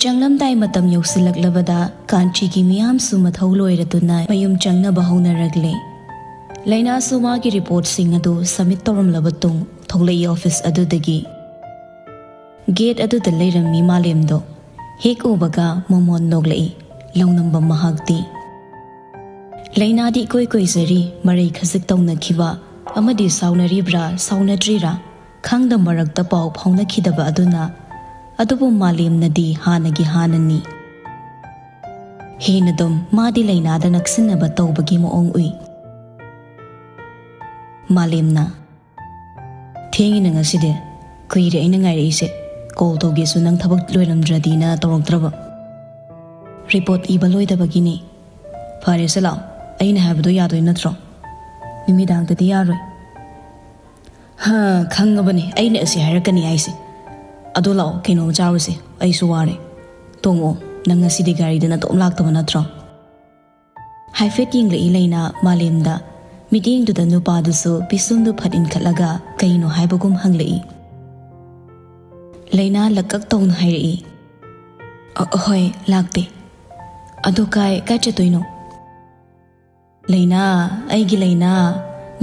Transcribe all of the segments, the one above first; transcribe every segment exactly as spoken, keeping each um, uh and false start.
ꯆꯪꯂꯝꯗꯥꯏ ꯃꯇꯝ ꯌꯧꯁꯤꯜꯂꯛꯂꯕꯗ ꯀꯥꯟꯆꯤꯒꯤ ꯃꯤꯌꯥꯝꯁꯨ ꯃꯊꯧ ꯂꯣꯏꯔꯗꯨꯅ ꯃꯌꯨꯝ ꯆꯪꯅꯕ ꯍꯧꯅꯔꯛꯂꯦ꯫ ꯂꯩꯅꯥꯁꯨ ꯃꯥꯒꯤ ꯔꯤꯄꯣꯔꯠꯁꯤꯡ ꯑꯗꯨ ꯁꯕꯃꯤꯠ ꯇꯧꯔꯝꯂꯕ ꯇꯨꯡ ꯊꯣꯛꯂꯛꯏ ꯑꯣꯐꯤꯁ ꯑꯗꯨꯗꯒꯤ꯫ ꯒꯦꯠ ꯑꯗꯨꯗ ꯂꯩꯔꯝꯃꯤ ꯃꯥꯂꯦꯝꯗꯣ ꯍꯦꯛ ꯎꯕꯒ ꯃꯃꯣꯟ ꯅꯣꯛꯂꯛꯏ꯫ ꯂꯧꯅꯝꯕ ꯃꯍꯥꯛꯇꯤ ꯂꯩꯅꯥꯗꯤ ꯏꯀꯣꯏ ꯀꯣꯏꯖꯔꯤ꯫ ꯃꯔꯩ ꯈꯖꯤꯛ ꯇꯧꯅꯈꯤꯕ ꯑꯃꯗꯤ ꯁꯥꯎꯅꯔꯤꯕ꯭ꯔꯥ ꯁꯥꯎꯅꯗ꯭ꯔꯤꯔꯥ ꯈꯪꯗ ꯃꯔꯛꯇ ꯄꯥꯎ ꯐꯥꯎꯅꯈꯤꯗꯕ ꯑꯗꯨꯅ꯫ ꯑꯗꯨꯕꯨ ꯃꯥꯂꯦꯝꯅꯗꯤ ꯍꯥꯟꯅꯒꯤ ꯍꯥꯟꯅꯅꯤ꯫ ꯍꯦꯟꯅꯗꯨꯝ ꯃꯥꯗꯤ ꯂꯩꯅꯥꯗ ꯅꯛꯁꯤꯟꯅꯕ ꯇꯧꯕꯒꯤ ꯃꯑꯣꯡ ꯎꯏ꯫ ꯃꯥꯂꯦꯝꯅ, "ꯊꯦꯡꯉꯤꯅ ꯉꯁꯤꯗꯤ꯫ ꯀꯨꯏꯔꯦ ꯑꯩꯅ ꯉꯥꯏꯔꯛꯏꯁꯦ꯫ ꯀꯣꯜ ꯇꯧꯒꯦꯁꯨ ꯅꯪ ꯊꯕꯛ ꯂꯣꯏꯔꯝꯗ꯭ꯔꯗꯤꯅ ꯇꯧꯔꯛꯇ꯭ꯔꯕ꯫ ꯔꯤꯄꯣꯔꯠ ꯏꯕ ꯂꯣꯏꯗꯕꯒꯤꯅꯤ꯫ ꯐꯔꯦꯁꯦ ꯂꯥꯛꯑꯣ, ꯑꯩꯅ ꯍꯥꯏꯕꯗꯣ ꯌꯥꯗꯣꯏ ꯅꯠꯇ꯭ꯔꯣ? ꯅꯨꯃꯤꯗꯥꯡꯗꯗꯤ ꯌꯥꯔꯣꯏ꯫" "ꯍꯥ, ꯈꯪꯉꯕꯅꯦ ꯑꯩꯅ ꯑꯁꯤ ꯍꯥꯏꯔꯛꯀꯅꯤ ꯍꯥꯏꯁꯦ꯫ ꯑꯗꯣ ꯂꯥꯛꯑꯣ, ꯀꯩꯅꯣꯝ ꯆꯥꯔꯨꯁꯦ, ꯑꯩꯁꯨ ꯋꯥꯔꯦ꯫ ꯇꯣꯡꯉꯣ, ꯅꯪ ꯉꯁꯤꯗꯤ ꯒꯥꯔꯤꯗ ꯅꯇꯣꯝ ꯂꯥꯛꯇꯕ ꯅꯠꯇ꯭ꯔꯣ?" ꯍꯥꯏꯐꯦꯠ ꯌꯦꯡꯂꯛꯏ ꯂꯩꯅꯥ ꯃꯥꯂꯦꯝꯗ꯫ ꯃꯤꯠꯌꯦꯡꯗꯨꯗ ꯅꯨꯄꯥꯗꯨꯁꯨ ꯄꯤꯁꯨꯝꯗꯨ ꯐꯠ ꯏꯟꯈꯠꯂꯒ ꯀꯩꯅꯣ ꯍꯥꯏꯕꯒꯨꯝ ꯍꯪꯂꯛꯏ꯫ ꯂꯩꯅꯥ ꯂꯛꯀꯛ ꯇꯧꯅ ꯍꯥꯏꯔꯛꯏ, "ꯑ, ꯍꯣꯏ, ꯂꯥꯛꯇꯦ꯫ ꯑꯗꯣ ꯀꯥꯏ, ꯀꯥꯏ ꯆꯠꯇꯣꯏꯅꯣ?" "ꯂꯩꯅꯥ, ꯑꯩꯒꯤ ꯂꯩꯅꯥ,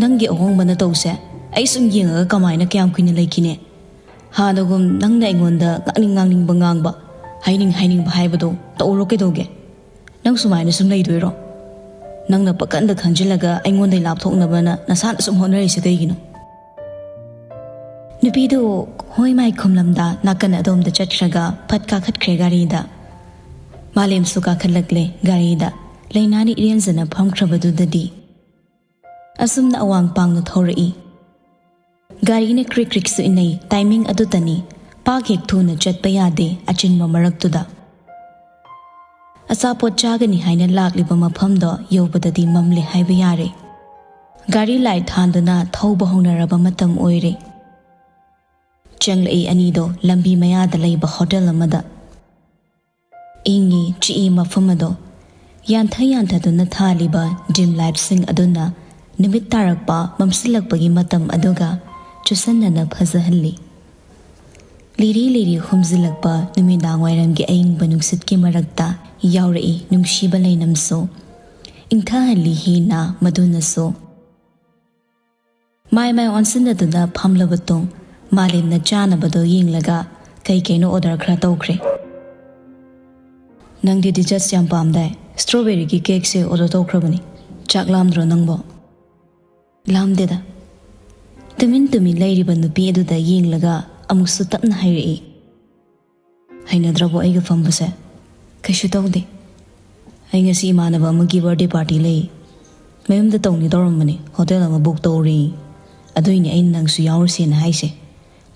ꯅꯪꯒꯤ ꯑꯍꯣꯡꯕ ꯅꯇꯧꯁꯦ ꯑꯩ ꯁꯨꯝ ꯌꯦꯡꯉꯒ ꯀꯃꯥꯏꯅ ꯀꯌꯥꯝ ꯀꯨꯏꯅ ꯂꯩꯈꯤꯅꯤ? ꯍꯥꯟꯅꯒꯨꯝ ꯅꯪꯅ ꯑꯩꯉꯣꯟꯗ ꯉꯥꯡꯅꯤꯡ ꯉꯥꯡꯅꯤꯡꯕ ꯉꯥꯡꯕ, ꯍꯥꯏꯅꯤꯡ ꯍꯥꯏꯅꯤꯡꯕ ꯍꯥꯏꯕꯗꯣ ꯇꯧꯔꯣ ꯀꯩꯗꯧꯒꯦ? ꯅꯪ ꯁꯨꯃꯥꯏꯅ ꯁꯨꯝ ꯂꯩꯗꯣꯏꯔꯣ? ꯅꯪꯅ ꯄꯥꯈꯟꯗ ꯈꯟꯖꯤꯜꯂꯒ ꯑꯩꯉꯣꯟꯗꯩ ꯂꯥꯞꯊꯣꯛꯅꯕꯅ ꯅꯁꯥꯅ ꯁꯨꯝ ꯍꯣꯠꯅꯔꯤꯁꯦ ꯀꯩꯒꯤꯅꯣ?" ꯅꯨꯄꯤꯗꯨ ꯍꯣꯏ ꯃꯥꯏ ꯈꯨꯝꯂꯝꯗ ꯅꯥꯀꯟ ꯑꯗꯣꯝꯗ ꯆꯠꯈ꯭ꯔꯒ ꯐꯠ ꯀꯥꯈꯠꯈ꯭ꯔꯦ ꯒꯥꯔꯤꯗ꯫ ꯃꯥꯂꯦꯝꯁꯨ ꯀꯥꯈꯠꯂꯛꯂꯦ ꯒꯥꯔꯤꯗ꯫ ꯂꯩꯅꯥꯅ ꯏꯔꯦꯟꯖꯅ ꯐꯝꯈ꯭ꯔꯕꯗꯨꯗꯗꯤ ꯑꯁꯨꯝꯅ ꯑꯋꯥꯡ ꯄꯥꯡꯅ ꯊꯧꯔꯛꯏ꯫ ꯒꯥꯔꯤꯅ ꯀ꯭ꯔꯤꯛ ꯀ꯭ꯔꯤꯛꯁꯨ ꯏꯟꯅꯩ꯫ ꯇꯥꯏꯃꯤꯡ ꯑꯗꯨꯗꯅꯤ꯫ ꯄꯥꯛ ꯍꯦꯛ ꯊꯨꯅ ꯆꯠꯄ ꯌꯥꯗꯦ ꯑꯆꯤꯟꯕ ꯃꯔꯛꯇꯨꯗ꯫ ꯑꯆꯥꯄꯣꯠ ꯆꯥꯒꯅꯤ ꯍꯥꯏꯅ ꯂꯥꯛꯂꯤꯕ ꯃꯐꯝꯗꯣ ꯌꯧꯕꯗꯗꯤ ꯃꯝꯂꯦ ꯍꯥꯏꯕ ꯌꯥꯔꯦ꯫ ꯒꯥꯔꯤ ꯂꯥꯏꯠ ꯊꯥꯟꯗꯨꯅ ꯊꯧꯕ ꯍꯧꯅꯔꯕ ꯃꯇꯝ ꯑꯣꯏꯔꯦ꯫ ꯆꯪꯂꯛꯏ ꯑꯅꯤꯗꯣ ꯂꯝꯕꯤ ꯃꯌꯥꯗ ꯂꯩꯕ ꯍꯣꯇꯦꯜ ꯑꯃꯗ꯫ ꯏꯪꯉꯤ ꯆꯤꯛꯏ ꯃꯐꯝ ꯑꯗꯣ꯫ ꯌꯥꯟꯊ ꯌꯥꯟꯊꯗꯨꯅ ꯊꯥꯜꯂꯤꯕ ꯗꯤꯝ ꯂꯥꯏꯠꯁꯤꯡ ꯑꯗꯨꯅ ꯅꯨꯃꯤꯠ ꯇꯥꯔꯛꯄ ꯃꯝꯁꯤꯜꯂꯛꯄꯒꯤ ꯃꯇꯝ ꯑꯗꯨꯒ ꯆꯨꯁꯟꯅꯅ ꯐꯖꯍꯜꯂꯤ꯫ ꯂꯤꯔꯤ ꯂꯤꯔꯤ ꯍꯨꯝꯖꯤꯜꯂꯛꯄ ꯅꯨꯃꯤꯗꯥꯡ ꯋꯥꯏꯔꯝꯒꯤ ꯑꯏꯪꯕ ꯅꯨꯡꯁꯤꯠꯀꯤ ꯃꯔꯛꯇ ꯌꯥꯎꯔꯛꯏ ꯅꯨꯡꯁꯤꯕ ꯂꯩꯅꯝꯁꯨ꯫ ꯏꯪꯊꯍꯜꯂꯤ ꯍꯦꯟꯅ ꯃꯗꯨꯅꯁꯨ꯫ ꯃꯥꯏ ꯃꯥꯏ ꯑꯣꯟꯁꯤꯟꯅꯗꯨꯅ ꯐꯝꯂꯕ ꯇꯨꯡ ꯃꯥꯂꯦꯝꯅ ꯆꯥꯅꯕꯗꯣ ꯌꯦꯡꯂꯒ ꯀꯩ ꯀꯩꯅꯣ ꯑꯣꯔꯗꯔ ꯈꯔ ꯇꯧꯈ꯭ꯔꯦ꯫ "ꯅꯪꯗꯤ ꯗꯤꯖꯔꯠꯁ ꯌꯥꯝ ꯄꯥꯝꯗꯥꯏ? ꯁ꯭ꯇ꯭ꯔꯣꯕꯦꯔꯤꯒꯤ ꯀꯦꯛꯁꯦ ꯑꯣꯔꯗꯔ ꯇꯧꯈ꯭ꯔꯕꯅꯤ꯫ ꯆꯥꯛ ꯂꯥꯝꯗ꯭ꯔꯣ ꯅꯪꯕꯣ?" "ꯂꯥꯝꯗꯦꯗ꯫" ꯇꯨꯃꯤꯟ ꯇꯨꯃꯤꯟ ꯂꯩꯔꯤꯕ ꯅꯨꯄꯤ ꯑꯗꯨꯗ ꯌꯦꯡꯂꯒ ꯑꯃꯨꯛꯁꯨ ꯇꯞꯅ ꯍꯥꯏꯔꯛꯏ, "ꯍꯩꯅꯗ꯭ꯔꯕꯣ ꯑꯩꯒ ꯐꯝꯕꯁꯦ?" "ꯀꯩꯁꯨ ꯇꯧꯗꯦ꯫ ꯑꯩ ꯉꯁꯤ ꯏꯃꯥꯟꯅꯕ ꯑꯃꯒꯤ ꯕꯥꯔꯗꯦ ꯄꯥꯔꯇꯤ ꯂꯩ꯫ ꯃꯌꯨꯝꯗ ꯇꯧꯅꯤ ꯇꯧꯔꯝꯕꯅꯤ, ꯍꯣꯇꯦꯜ ꯑꯃ ꯕꯨꯛ ꯇꯧꯔꯤ꯫ ꯑꯗꯨꯏꯅꯦ ꯑꯩꯅ ꯅꯪꯁꯨ ꯌꯥꯎꯔꯨꯁꯦꯅ ꯍꯥꯏꯁꯦ꯫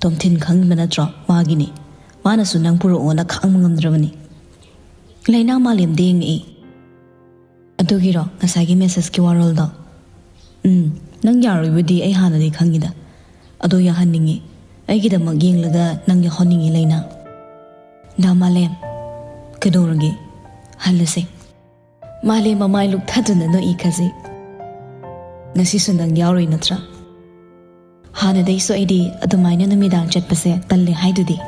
ꯇꯣꯝꯊꯤꯟ ꯈꯪꯕ ꯅꯠꯇ꯭ꯔꯣ? ꯃꯥꯒꯤꯅꯤ꯫ ꯃꯥꯅꯁꯨ ꯅꯪ ꯄꯨꯔꯛꯑꯣꯅ ꯈꯥꯡꯕ ꯉꯝꯗ꯭ꯔꯕꯅꯤ꯫" ꯂꯩꯅꯥ ꯃꯥꯂꯦꯝꯗ ꯌꯦꯡꯉꯛꯏ꯫ "ꯑꯗꯨꯒꯤꯔꯣ ꯉꯁꯥꯏꯒꯤ ꯃꯦꯁꯦꯖꯀꯤ ꯋꯥꯔꯣꯜꯗꯣ?" "ꯎꯝ, ꯅꯪ ꯌꯥꯔꯣꯏꯕꯨꯗꯤ ꯑꯩ ꯍꯥꯟꯅꯗꯤ ꯈꯪꯉꯤꯗ꯫ ꯑꯗꯣ ꯌꯥꯍꯟꯅꯤꯡꯉꯤ꯫ ꯑꯩꯒꯤꯗꯃꯛ ꯌꯦꯡꯂꯒ ꯅꯪ ꯌꯥꯎꯍꯟꯅꯤꯡꯉꯤ ꯂꯩꯅꯥ꯫" "ꯗꯥ ꯃꯥꯂꯦꯝ, ꯀꯩꯗꯧꯔꯒꯦ? ꯍꯜꯂꯁꯦ꯫" ꯃꯥꯂꯦꯝ ꯃꯃꯥꯏ ꯂꯨꯛꯊꯗꯨꯅ ꯅꯣꯛꯏ ꯈꯖꯤꯛ꯫ "ꯉꯁꯤꯁꯨ ꯅꯪ ꯌꯥꯎꯔꯣꯏ ꯅꯠꯇ꯭ꯔꯥ? ꯍꯥꯟꯅꯗꯩꯁꯨ ꯑꯩꯗꯤ ꯑꯗꯨꯃꯥꯏꯅ ꯅꯨꯃꯤꯗꯥꯡ ꯆꯠꯄꯁꯦ ꯇꯜꯂꯦ ꯍꯥꯏꯗꯨꯗꯤ꯫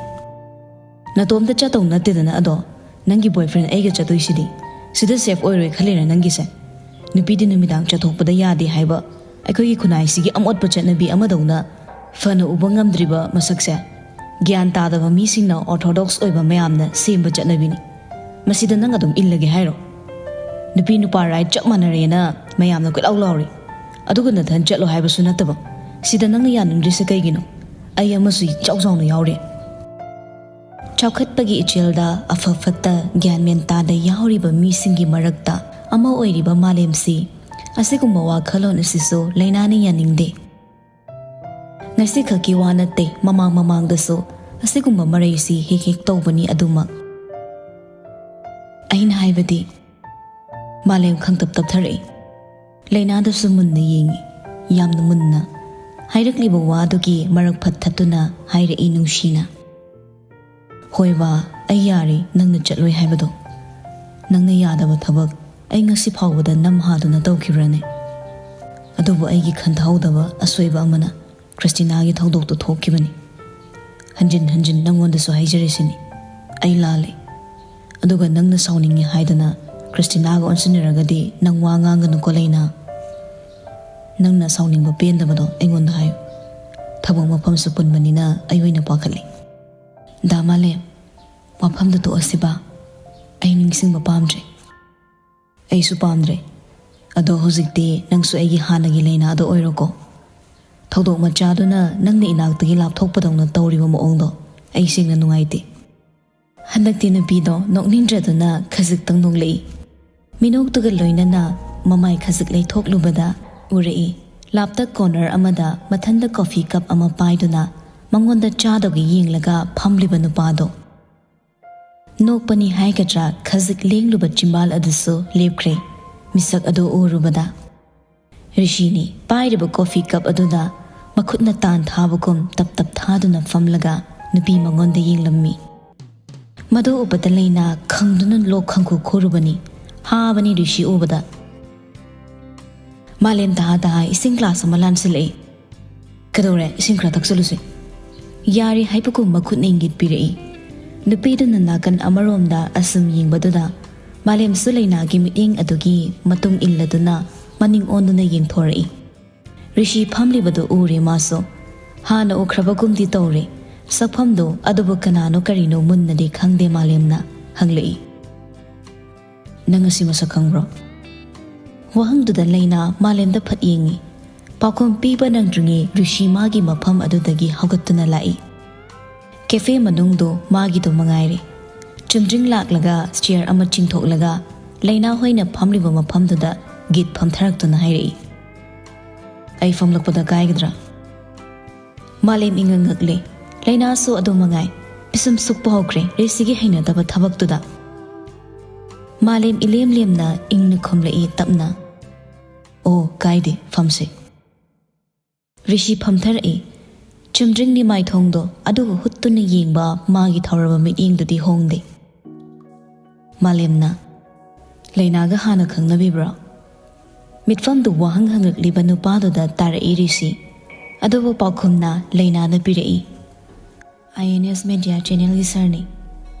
ꯅꯇꯣꯝꯇ ꯆꯠꯇꯧ ꯅꯠꯇꯦꯗꯅ ꯑꯗꯣ, ꯅꯪꯒꯤ ꯕꯣꯏꯐ꯭ꯔꯦꯟ ꯑꯩꯒ ꯆꯠꯇꯣꯏꯁꯤꯗꯤ꯫ ꯁꯤꯗ ꯁꯦꯐ ꯑꯣꯏꯔꯣꯏ ꯈꯜꯂꯤꯔꯥ ꯅꯪꯒꯤꯁꯦ? ꯅꯨꯄꯤꯗꯤ ꯅꯨꯃꯤꯗꯥꯡ ꯆꯠꯊꯣꯛꯄꯗ ꯌꯥꯗꯦ ꯍꯥꯏꯕ ꯑꯩꯈꯣꯏꯒꯤ ꯈꯨꯟꯅꯥꯏꯁꯤꯒꯤ ꯑꯃꯣꯠꯄ ꯆꯠꯅꯕꯤ ꯑꯃꯗꯧꯅ ꯐꯅ ꯎꯕ ꯉꯝꯗ꯭ꯔꯤꯕ ꯃꯁꯛꯁꯦ ꯒ꯭ꯌꯥꯟ ꯇꯥꯗꯕ ꯃꯤꯁꯤꯡꯅ ꯑꯣꯔꯊꯣꯗꯣꯛꯁ ꯑꯣꯏꯕ ꯃꯌꯥꯝꯅ ꯁꯦꯝꯕ ꯆꯠꯅꯕꯤꯅꯤ꯫ ꯃꯁꯤꯗ ꯅꯪ ꯑꯗꯨꯝ ꯏꯜꯂꯒꯦ ꯍꯥꯏꯔꯣ? ꯅꯨꯄꯤ ꯅꯨꯄꯥ ꯔꯥꯏꯠ ꯆꯞ ꯃꯥꯟꯅꯔꯦꯅ ꯃꯌꯥꯝꯅ ꯀꯣꯏꯂꯥꯎ ꯂꯥꯎꯔꯤ꯫ ꯑꯗꯨꯒ ꯅꯊꯟ ꯆꯠꯂꯣ ꯍꯥꯏꯕꯁꯨ ꯅꯠꯇꯕ꯫ ꯁꯤꯗ ꯅꯪꯅ ꯌꯥꯅꯤꯡꯗ꯭ꯔꯤꯁꯦ ꯀꯩꯒꯤꯅꯣ? ꯑꯩ ꯑꯃꯁꯨ ꯏꯆꯥꯎ ꯆꯥꯎꯅ ꯌꯥꯎꯔꯤ꯫" ꯆꯥꯎꯈꯠꯄꯒꯤ ꯏꯆꯦꯜꯗ ꯑꯐ ꯐꯠꯇ ꯒ꯭ꯌꯥꯟ ꯃꯦꯟ ꯇꯥꯗ ꯌꯥꯎꯔꯤꯕ ꯃꯤꯁꯤꯡꯒꯤ ꯃꯔꯛꯇ ꯑꯃ ꯑꯣꯏꯔꯤꯕ ꯃꯥꯂꯦꯝꯁꯤ ꯑꯁꯤꯒꯨꯝꯕ ꯋꯥꯈꯜꯂꯣꯟ ꯑꯁꯤꯁꯨ ꯂꯩꯅꯥꯅ ꯌꯥꯅꯤꯡꯗꯦ꯫ ꯉꯁꯤꯈꯛꯀꯤ ꯋꯥ ꯅꯠꯇꯦ, ꯃꯃꯥꯡ ꯃꯃꯥꯡꯗꯁꯨ ꯑꯁꯤꯒꯨꯝꯕ ꯃꯔꯩꯁꯤ ꯍꯦꯛ ꯍꯦꯛ ꯇꯧꯕꯅꯤ ꯑꯗꯨꯃꯛ꯫ ꯑꯩꯅ ꯍꯥꯏꯕꯗꯤ, ꯃꯥꯂꯦꯝ ꯈꯪꯇꯞ ꯇꯞꯊꯔꯛꯏ꯫ ꯂꯩꯅꯥꯗꯁꯨ ꯃꯨꯟꯅ ꯌꯦꯡꯉꯤ, ꯌꯥꯝꯅ ꯃꯨꯟꯅ꯫ ꯍꯥꯏꯔꯛꯂꯤꯕ ꯋꯥꯗꯨꯒꯤ ꯃꯔꯛ ꯐꯠ ꯊꯠꯇꯨꯅ ꯍꯥꯏꯔꯛꯏ ꯅꯨꯡꯁꯤꯅ, "ꯍꯣꯏ ꯕꯥ, ꯑꯩ ꯌꯥꯔꯦ ꯅꯪꯅ ꯆꯠꯂꯣꯏ ꯍꯥꯏꯕꯗꯣ꯫ ꯅꯪꯅ ꯌꯥꯗꯕ ꯊꯕꯛ ꯑꯩ ꯉꯁꯤ ꯐꯥꯎꯕꯗ ꯅꯝ ꯍꯥꯗꯨꯅ ꯇꯧꯈꯤꯕ꯭ꯔꯅꯦ? ꯑꯗꯨꯕꯨ ꯑꯩꯒꯤ ꯈꯟꯊꯍꯧꯗꯕ ꯑꯁꯣꯏꯕ ꯑꯃꯅ ꯈ꯭ꯔꯤꯁꯇꯤꯅꯥꯒꯤ ꯊꯧꯗꯣꯛꯇꯨ ꯊꯣꯛꯈꯤꯕꯅꯤ꯫ ꯍꯟꯖꯤꯟ ꯍꯟꯖꯤꯟ ꯅꯪꯉꯣꯟꯗꯁꯨ ꯍꯥꯏꯖꯔꯤꯁꯤꯅꯤ, ꯑꯩ ꯂꯥꯜꯂꯦ꯫ ꯑꯗꯨꯒ ꯅꯪꯅ ꯁꯥꯎꯅꯤꯡꯉꯤ ꯍꯥꯏꯗꯅ ꯀ꯭ꯔꯤꯁꯇꯤꯅꯥꯒ ꯑꯣꯟꯁꯤꯟꯅꯔꯒꯗꯤ ꯅꯪ ꯋꯥ ꯉꯥꯡꯒꯅꯨꯀꯣ, ꯂꯩꯅꯥ꯫ ꯅꯪꯅ ꯁꯥꯎꯅꯤꯡꯕ ꯄꯦꯟꯗꯕꯗꯣ ꯑꯩꯉꯣꯟꯗ ꯍꯥꯏꯌꯨ꯫ ꯊꯕꯛ ꯃꯐꯝꯁꯨ ꯄꯨꯟꯕꯅꯤꯅ ꯑꯩ ꯑꯣꯏꯅ ꯄꯥꯈꯠꯂꯤ꯫ ꯗꯥ ꯃꯥꯂꯦꯝ, ꯋꯥꯐꯝꯗꯨ ꯇꯣꯛꯑꯁꯤꯕ꯫ ꯑꯩ ꯅꯤꯡꯁꯤꯡꯕ ꯄꯥꯝꯗ꯭ꯔꯦ꯫ ꯑꯩꯁꯨ ꯄꯥꯝꯗ꯭ꯔꯦ꯫ ꯑꯗꯣ ꯍꯧꯖꯤꯛꯇꯤ ꯅꯪꯁꯨ ꯑꯩꯒꯤ ꯍꯥꯟꯅꯒꯤ ꯂꯩꯅꯥꯗꯣ ꯑꯣꯏꯔꯣꯀꯣ꯫ ꯊꯧꯗꯣꯛ ꯃꯆꯥꯗꯨꯅ ꯅꯪꯅ ꯏꯅꯥꯛꯇꯒꯤ ꯂꯥꯞꯊꯣꯛꯄꯗꯧꯅ ꯇꯧꯔꯤꯕ ꯃꯑꯣꯡꯗꯣ ꯑꯩ ꯁꯦꯡꯅ ꯅꯨꯡꯉꯥꯏꯇꯦ꯫ ꯍꯟꯗꯛꯇꯤ ꯅꯨꯄꯤꯗꯣ ꯅꯣꯛꯅꯤꯡꯗ꯭ꯔꯗꯨꯅ ꯈꯖꯤꯛꯇꯪ ꯅꯣꯛꯂꯛꯏ꯫ ꯃꯤꯅꯣꯛꯇꯨꯒ ꯂꯣꯏꯅꯅ ꯃꯃꯥꯏ ꯈꯖꯤꯛ ꯂꯩꯊꯣꯛꯂꯨꯕꯗ ꯎꯔꯛꯏ, ꯂꯥꯞꯇꯛ ꯀꯣꯔꯅꯔ ꯑꯃꯗ ꯃꯊꯟꯗ ꯀꯣꯐꯤ ꯀꯞ ꯑꯃ ꯄꯥꯏꯗꯨꯅ ꯃꯉꯣꯟꯗ ꯆꯥꯗꯧꯒꯤ ꯌꯦꯡꯂꯒ ꯐꯝꯂꯤꯕ ꯅꯨꯄꯥꯗꯣ꯫ ꯅꯣꯛꯄꯅꯤ ꯍꯥꯏꯒꯗ꯭ꯔꯥ, ꯈꯖꯤꯛ ꯂꯦꯡꯂꯨꯕ ꯆꯤꯝꯕꯥꯜ ꯑꯗꯨꯁꯨ ꯂꯦꯞꯈ꯭ꯔꯦ꯫ ꯃꯤꯁꯛ ꯑꯗꯨ ꯎꯔꯨꯕꯗ ꯔꯤꯁꯤꯅꯤ꯫ ꯄꯥꯏꯔꯤꯕ ꯀꯣꯐꯤ ꯀꯞ ꯑꯗꯨꯗ ꯃꯈꯨꯠꯅ ꯇꯥꯟ ꯊꯥꯕꯒꯨꯝ ꯇꯞ ꯇꯞ ꯊꯥꯗꯨꯅ ꯐꯝꯂꯒ ꯅꯨꯄꯤ ꯃꯉꯣꯟꯗ ꯌꯦꯡꯂꯝꯃꯤ꯫ ꯃꯗꯨ ꯎꯕꯗ ꯂꯩꯅꯥ ꯈꯪꯗꯨꯅ ꯂꯣꯛ ꯈꯪꯈꯨ ꯈꯨꯔꯨꯕꯅꯤ꯫ ꯍꯥꯕꯅꯤ ꯔꯤꯁꯤ ꯎꯕꯗ꯫ ꯃꯥꯂꯦꯝ ꯇꯍꯥ ꯇꯍꯥ ꯏꯁꯤꯡ ꯒ꯭ꯂꯥꯁ ꯑꯃ ꯂꯥꯟꯁꯤꯜꯂꯛꯏ꯫ "ꯀꯩꯗꯧꯔꯦ? ꯏꯁꯤꯡ ꯈꯔ ꯊꯛꯆꯜꯂꯨꯁꯦ꯫" ꯌꯥꯔꯦ ꯍꯥꯏꯕꯒꯨꯝ ꯃꯈꯨꯠꯅ ꯏꯪꯒꯤꯠ ꯄꯤꯔꯛꯏ꯫ ꯅꯨꯄꯤꯗꯨꯅ ꯅꯥꯀꯟ ꯑꯃꯔꯣꯝꯗ ꯑꯁꯨꯝ ꯌꯦꯡꯕꯗꯨꯗ ꯃꯥꯂꯦꯝꯁꯨ ꯂꯩꯅꯥꯒꯤ ꯃꯤꯠꯌꯦꯡ ꯑꯗꯨꯒꯤ ꯃꯇꯨꯡ ꯏꯜꯂꯗꯨꯅ ꯃꯅꯤꯡ ꯑꯣꯟꯗꯨꯅ ꯌꯦꯡꯊꯣꯔꯛꯏ꯫ ꯔꯤꯁꯤ ꯐꯝꯂꯤꯕꯗꯨ ꯎꯔꯦ ꯃꯥꯁꯨ꯫ ꯍꯥꯟꯅ ꯎꯈ꯭ꯔꯕꯒꯨꯝꯗꯤ ꯇꯧꯔꯦ꯫ ꯁꯛꯐꯝꯗꯨ ꯑꯗꯨꯕꯨ ꯀꯅꯥꯅꯣ ꯀꯔꯤꯅꯣ ꯃꯨꯟꯅꯗꯤ ꯈꯪꯗꯦ ꯃꯥꯂꯦꯝꯅ ꯍꯪꯂꯛꯏ꯫ "ꯅꯪ ꯑꯁꯤ ꯃꯁꯛ ꯈꯪꯕ꯭ꯔꯣ?" ꯋꯥꯍꯪꯗꯨꯗ ꯂꯩꯅꯥ ꯃꯥꯂꯦꯝꯗ ꯐꯠ ꯌꯦꯡꯉꯤ꯫ ꯄꯥꯎꯈꯨꯝ ꯄꯤꯕ ꯅꯪꯗ꯭ꯔꯤꯉꯩ ꯔꯤꯁꯤ ꯃꯥꯒꯤ ꯃꯐꯝ ꯑꯗꯨꯗꯒꯤ ꯍꯧꯒꯠꯇꯨꯅ ꯂꯥꯛꯏ꯫ ꯀꯦꯐꯦ ꯃꯅꯨꯡꯗꯨ ꯃꯥꯒꯤꯗꯨ ꯃꯉꯥꯏꯔꯦ꯫ ꯆꯨꯝꯗ꯭ꯔꯤꯡ ꯂꯥꯛꯂꯒ ꯆꯤꯌꯔ ꯑꯃ ꯆꯤꯡꯊꯣꯛꯂꯒ ꯂꯩꯅꯥ ꯍꯣꯏꯅ ꯐꯝꯂꯤꯕ ꯃꯐꯝꯗꯨꯗ ꯒꯤꯠ ꯐꯝꯊꯔꯛꯇꯨꯅ ꯍꯥꯏꯔꯛꯏ, "ꯑꯩ ꯐꯝꯂꯛꯄꯗ ꯀꯥꯏꯒꯗ꯭ꯔꯥ?" ꯃꯥꯂꯦꯝ ꯏꯉꯛ ꯉꯛꯂꯦ꯫ ꯂꯩꯅꯥꯁꯨ ꯑꯗꯨ ꯃꯉꯥꯏ꯫ ꯄꯤꯁꯨꯝ ꯁꯨꯛꯄ ꯍꯧꯈ꯭ꯔꯦ ꯔꯤꯁꯤꯒꯤ ꯍꯩꯅꯗꯕ ꯊꯕꯛꯇꯨꯗ꯫ ꯃꯥꯂꯦꯝ ꯏꯂꯦꯝ ꯂꯦꯝꯅ ꯏꯪꯅ ꯈꯨꯝꯂꯛꯏ ꯇꯞꯅ, "ꯑꯣ, ꯀꯥꯏꯗꯦ, ꯐꯝꯁꯦ꯫" ꯔꯤꯁꯤ ꯐꯝꯊꯔꯛꯏ꯫ ꯆꯨꯝꯗ꯭ꯔꯤꯡ ꯅꯤꯃꯥꯏꯊꯣꯡꯗꯣ ꯑꯗꯨꯕꯨ ꯍꯨꯠꯇꯨꯅ ꯌꯦꯡꯕ ꯃꯥꯒꯤ ꯊꯧꯔꯕ ꯃꯤꯠꯌꯦꯡꯗꯨꯗꯤ ꯍꯣꯡꯗꯦ꯫ ꯃꯥꯂꯦꯝꯅ, "ꯂꯩꯅꯥꯒ ꯍꯥꯟꯅ ꯈꯪꯅꯕꯤꯕ꯭ꯔꯣ?" ꯃꯤꯠꯐꯝꯗꯨ ꯋꯥꯍꯪ ꯍꯪꯂꯛꯂꯤꯕ ꯅꯨꯄꯥꯗꯨꯗ ꯇꯥꯔꯛꯏ ꯔꯤꯁꯤ꯫ ꯑꯗꯨꯕꯨ ꯄꯥꯎꯈꯨꯝꯅ ꯂꯩꯅꯥꯅ ꯄꯤꯔꯛꯏ, ꯑꯥꯏ ꯑꯦꯟ ꯑꯦꯁ ꯃꯦꯗꯤꯌꯥ ꯆꯦꯅꯦꯜꯒꯤ ꯁꯥꯔꯅꯤ꯫